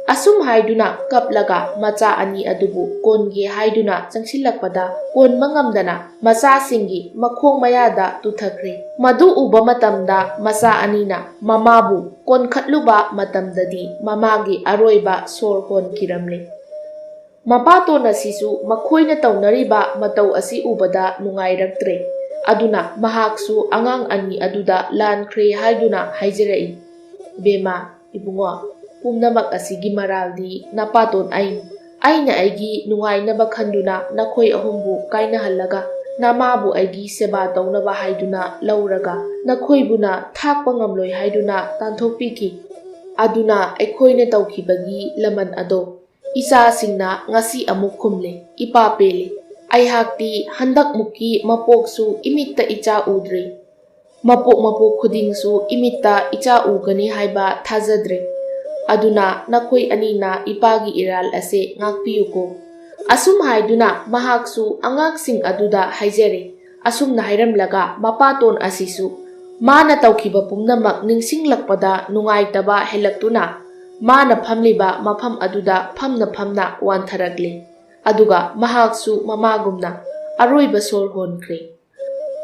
ꯑꯁꯨꯝ ꯍꯥꯏꯗꯨꯅ ꯀꯞꯂꯒ ꯃꯆꯥ ꯑꯅꯤ ꯑꯗꯨꯕꯨ ꯀꯣꯟꯒꯦ ꯍꯥꯏꯗꯨꯅ ꯆꯪꯁꯤꯜꯂꯛꯄꯗ ꯀꯣꯟꯕ ꯉꯝꯗꯅ ꯃꯆꯥꯁꯤꯡꯒꯤ ꯃꯈꯣꯡ ꯃꯌꯥꯗ ꯇꯨꯊꯈ꯭ꯔꯦ꯫ ꯃꯗꯨ ꯎꯕ ꯃꯇꯝꯗ ꯃꯆꯥ ꯑꯅꯤꯅ ꯃꯃꯥꯕꯨ ꯀꯣꯟꯈꯠꯂꯨꯕ ꯃꯇꯝꯗꯗꯤ ꯃꯃꯥꯒꯤ ꯑꯔꯣꯏꯕ ꯁꯣꯔ ꯍꯣꯟꯈꯤꯔꯝꯂꯦ꯫ ꯃꯄꯥꯇꯣꯟ ꯑꯁꯤꯁꯨ ꯃꯈꯣꯏꯅ ꯇꯧꯅꯔꯤꯕ ꯃꯇꯧ ꯑꯁꯤ ꯎꯕꯗ ꯅꯨꯡꯉꯥꯏꯔꯛꯇ꯭ꯔꯦ꯫ ꯑꯗꯨꯅ ꯃꯍꯥꯛꯁꯨ ꯑꯉꯥꯡ ꯑꯅꯤ ꯑꯗꯨꯗ ꯂꯥꯟꯈ꯭ꯔꯦ ꯍꯥꯏꯗꯨꯅ ꯍꯥꯏꯖꯔꯛꯏ, "ꯏꯕꯦꯝꯃ, ꯏꯕꯨꯡꯉꯣ, ꯄꯨꯝꯅꯃꯛ ꯑꯁꯤꯒꯤ ꯃꯔꯥꯜꯗꯤ ꯅꯄꯥꯇꯣꯟ ꯑꯩꯅꯤ꯫ ꯑꯩꯅ ꯑꯩꯒꯤ ꯅꯨꯡꯉꯥꯏꯅꯕ ꯈꯟꯗꯨꯅ ꯅꯈꯣꯏ ꯑꯍꯨꯝꯕꯨ ꯀꯥꯏꯅꯍꯜꯂꯒ ꯅꯃꯥꯕꯨ ꯑꯩꯒꯤ ꯁꯦꯕꯥ ꯇꯧꯅꯕ ꯍꯥꯏꯗꯨꯅ ꯂꯧꯔꯒ ꯅꯈꯣꯏꯕꯨꯅ ꯊꯥꯛꯄ ꯉꯝꯂꯣꯏ ꯍꯥꯏꯗꯨꯅ ꯇꯥꯟꯊꯣꯛꯄꯤꯈꯤ꯫ ꯑꯗꯨꯅ ꯑꯩꯈꯣꯏꯅ ꯇꯧꯈꯤꯕꯒꯤ ꯂꯃꯟ ꯑꯗꯣ ꯏꯆꯥꯁꯤꯡꯅ ꯉꯁꯤ ꯑꯃꯨꯛ ꯈꯨꯝꯂꯦ꯫ ꯏꯄꯥ ꯄꯦꯜꯂꯦ꯫ ꯑꯩꯍꯥꯛꯇꯤ ꯍꯟꯗꯛꯃꯨꯛꯀꯤ ꯃꯄꯣꯛꯁꯨ ꯏꯃꯤꯠꯇ ꯏꯆꯥ ꯎꯗ꯭ꯔꯤ꯫ ꯃꯄꯣꯛ ꯃꯄꯣꯛ ꯈꯨꯗꯤꯡꯁꯨ ꯏꯃꯤꯠꯇ ꯏꯆꯥ ꯎꯒꯅꯤ ꯍꯥꯏꯕ ꯊꯥꯖꯗ꯭ꯔꯦ꯫ ꯑꯗꯨꯅ ꯅꯈꯣꯏ ꯑꯅꯤꯅ ꯏꯄꯥꯒꯤ ꯏꯔꯥꯜ ꯑꯁꯦ ꯉꯥꯛꯄꯤꯌꯨꯀꯣ"꯫ ꯑꯁꯨꯝ ꯍꯥꯏꯗꯨꯅ ꯃꯍꯥꯛꯁꯨ ꯑꯉꯥꯡꯁꯤꯡ ꯑꯗꯨꯗ ꯍꯥꯏꯖꯔꯦ꯫ ꯑꯁꯨꯝꯅ ꯍꯥꯏꯔꯝꯂꯒ ꯃꯄꯥꯇꯣꯟ ꯑꯁꯤꯁꯨ ꯃꯥꯅ ꯇꯧꯈꯤꯕ ꯄꯨꯝꯅꯃꯛ ꯅꯤꯡꯁꯤꯡꯂꯛꯄꯗ ꯅꯨꯡꯉꯥꯏꯇꯕ ꯍꯦꯜꯂꯛꯇꯨꯅ ꯃꯥꯅ ꯐꯝꯂꯤꯕ ꯃꯐꯝ ꯑꯗꯨꯗ ꯐꯝꯅ ꯐꯝꯅ ꯋꯥꯟꯊꯔꯛꯂꯦ꯫ ꯑꯗꯨꯒ ꯃꯍꯥꯛꯁꯨ ꯃꯃꯥꯒꯨꯝꯅ ꯑꯔꯣꯏꯕ ꯁꯣꯔ ꯍꯣꯟꯈ꯭ꯔꯦ꯫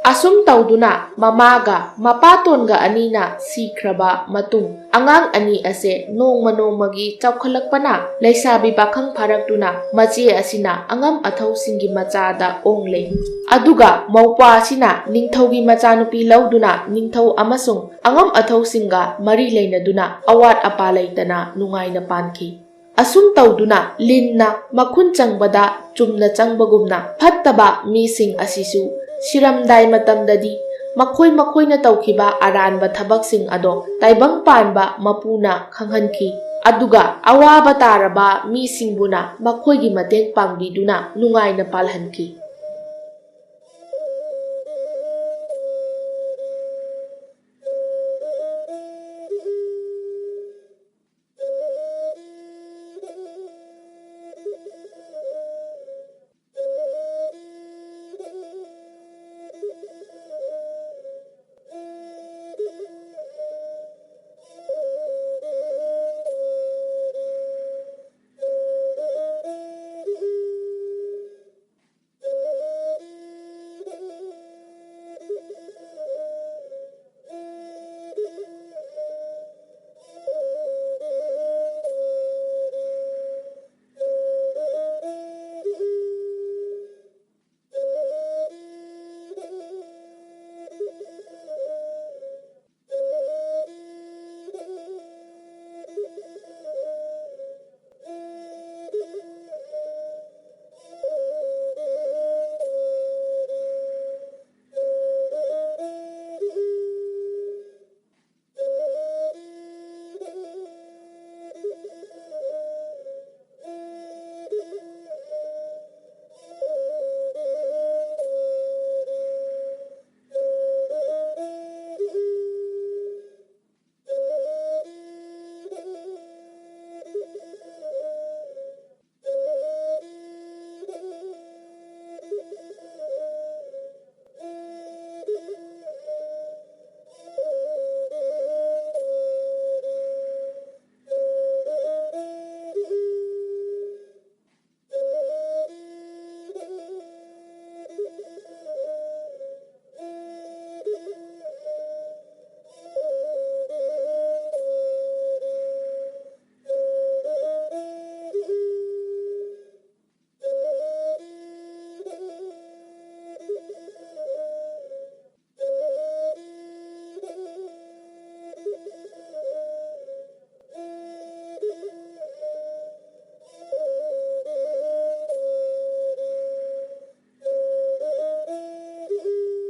ꯑꯁꯨꯝ ꯇꯧꯗꯨꯅ ꯃꯃꯥꯒ ꯃꯄꯥꯇꯣꯟꯒ ꯑꯅꯤꯅ ꯁꯤꯈ꯭ꯔꯕ ꯃꯇꯨꯡ, ꯑꯉꯥꯡ ꯑꯅꯤ ꯑꯁꯦ ꯅꯣꯡꯃ ꯅꯣꯡꯃꯒꯤ ꯆꯥꯎꯈꯠꯂꯛꯄꯅ ꯂꯩꯁꯥꯕꯤ ꯄꯥꯈꯪ ꯐꯥꯔꯛꯇꯨꯅ ꯃꯆꯦ ꯑꯁꯤꯅ ꯑꯉꯝ ꯑꯊꯧꯁꯤꯡꯒꯤ ꯃꯆꯥꯗ ꯑꯣꯡꯂꯦ꯫ ꯑꯗꯨꯒ ꯃꯧꯄ꯭ꯋꯥ ꯑꯁꯤꯅ ꯅꯤꯡꯊꯧꯒꯤ ꯃꯆꯥꯅꯨꯄꯤ ꯂꯧꯗꯨꯅ ꯅꯤꯡꯊꯧ ꯑꯃꯁꯨꯡ ꯑꯉꯝ ꯑꯊꯧꯁꯤꯡꯒ ꯃꯔꯤ ꯂꯩꯅꯗꯨꯅ ꯑꯋꯥꯠ ꯑꯄꯥ ꯂꯩꯇꯅ ꯅꯨꯡꯉꯥꯏꯅ ꯄꯥꯟꯈꯤ꯫ ꯑꯁꯨꯝ ꯇꯧꯗꯨꯅ ꯂꯤꯟꯅ ꯃꯈꯨꯟ ꯆꯪꯕꯗ ꯆꯨꯝꯅ ꯆꯪꯕꯒꯨꯝꯅ ꯐꯠꯇꯕ ꯃꯤꯁꯤꯡ ꯑꯁꯤꯁꯨ ꯁꯤꯔꯝꯗꯥꯏ ꯃꯇꯝꯗꯗꯤ ꯃꯈꯣꯏ ꯃꯈꯣꯏꯅ ꯇꯧꯈꯤꯕ ꯑꯔꯥꯟꯕ ꯊꯕꯛꯁꯤꯡ ꯑꯗꯣ ꯇꯥꯏꯕꯪ ꯄꯥꯟꯕ ꯃꯄꯨꯅ ꯈꯪꯍꯟꯈꯤ꯫ ꯑꯗꯨꯒ ꯑꯋꯥꯕ ꯇꯥꯔꯕ ꯃꯤꯁꯤꯡꯕꯨꯅ ꯃꯈꯣꯏꯒꯤ ꯃꯇꯦꯡ ꯄꯥꯡꯕꯤꯗꯨꯅ ꯅꯨꯡꯉꯥꯏꯅ ꯄꯥꯜꯍꯟꯈꯤ꯫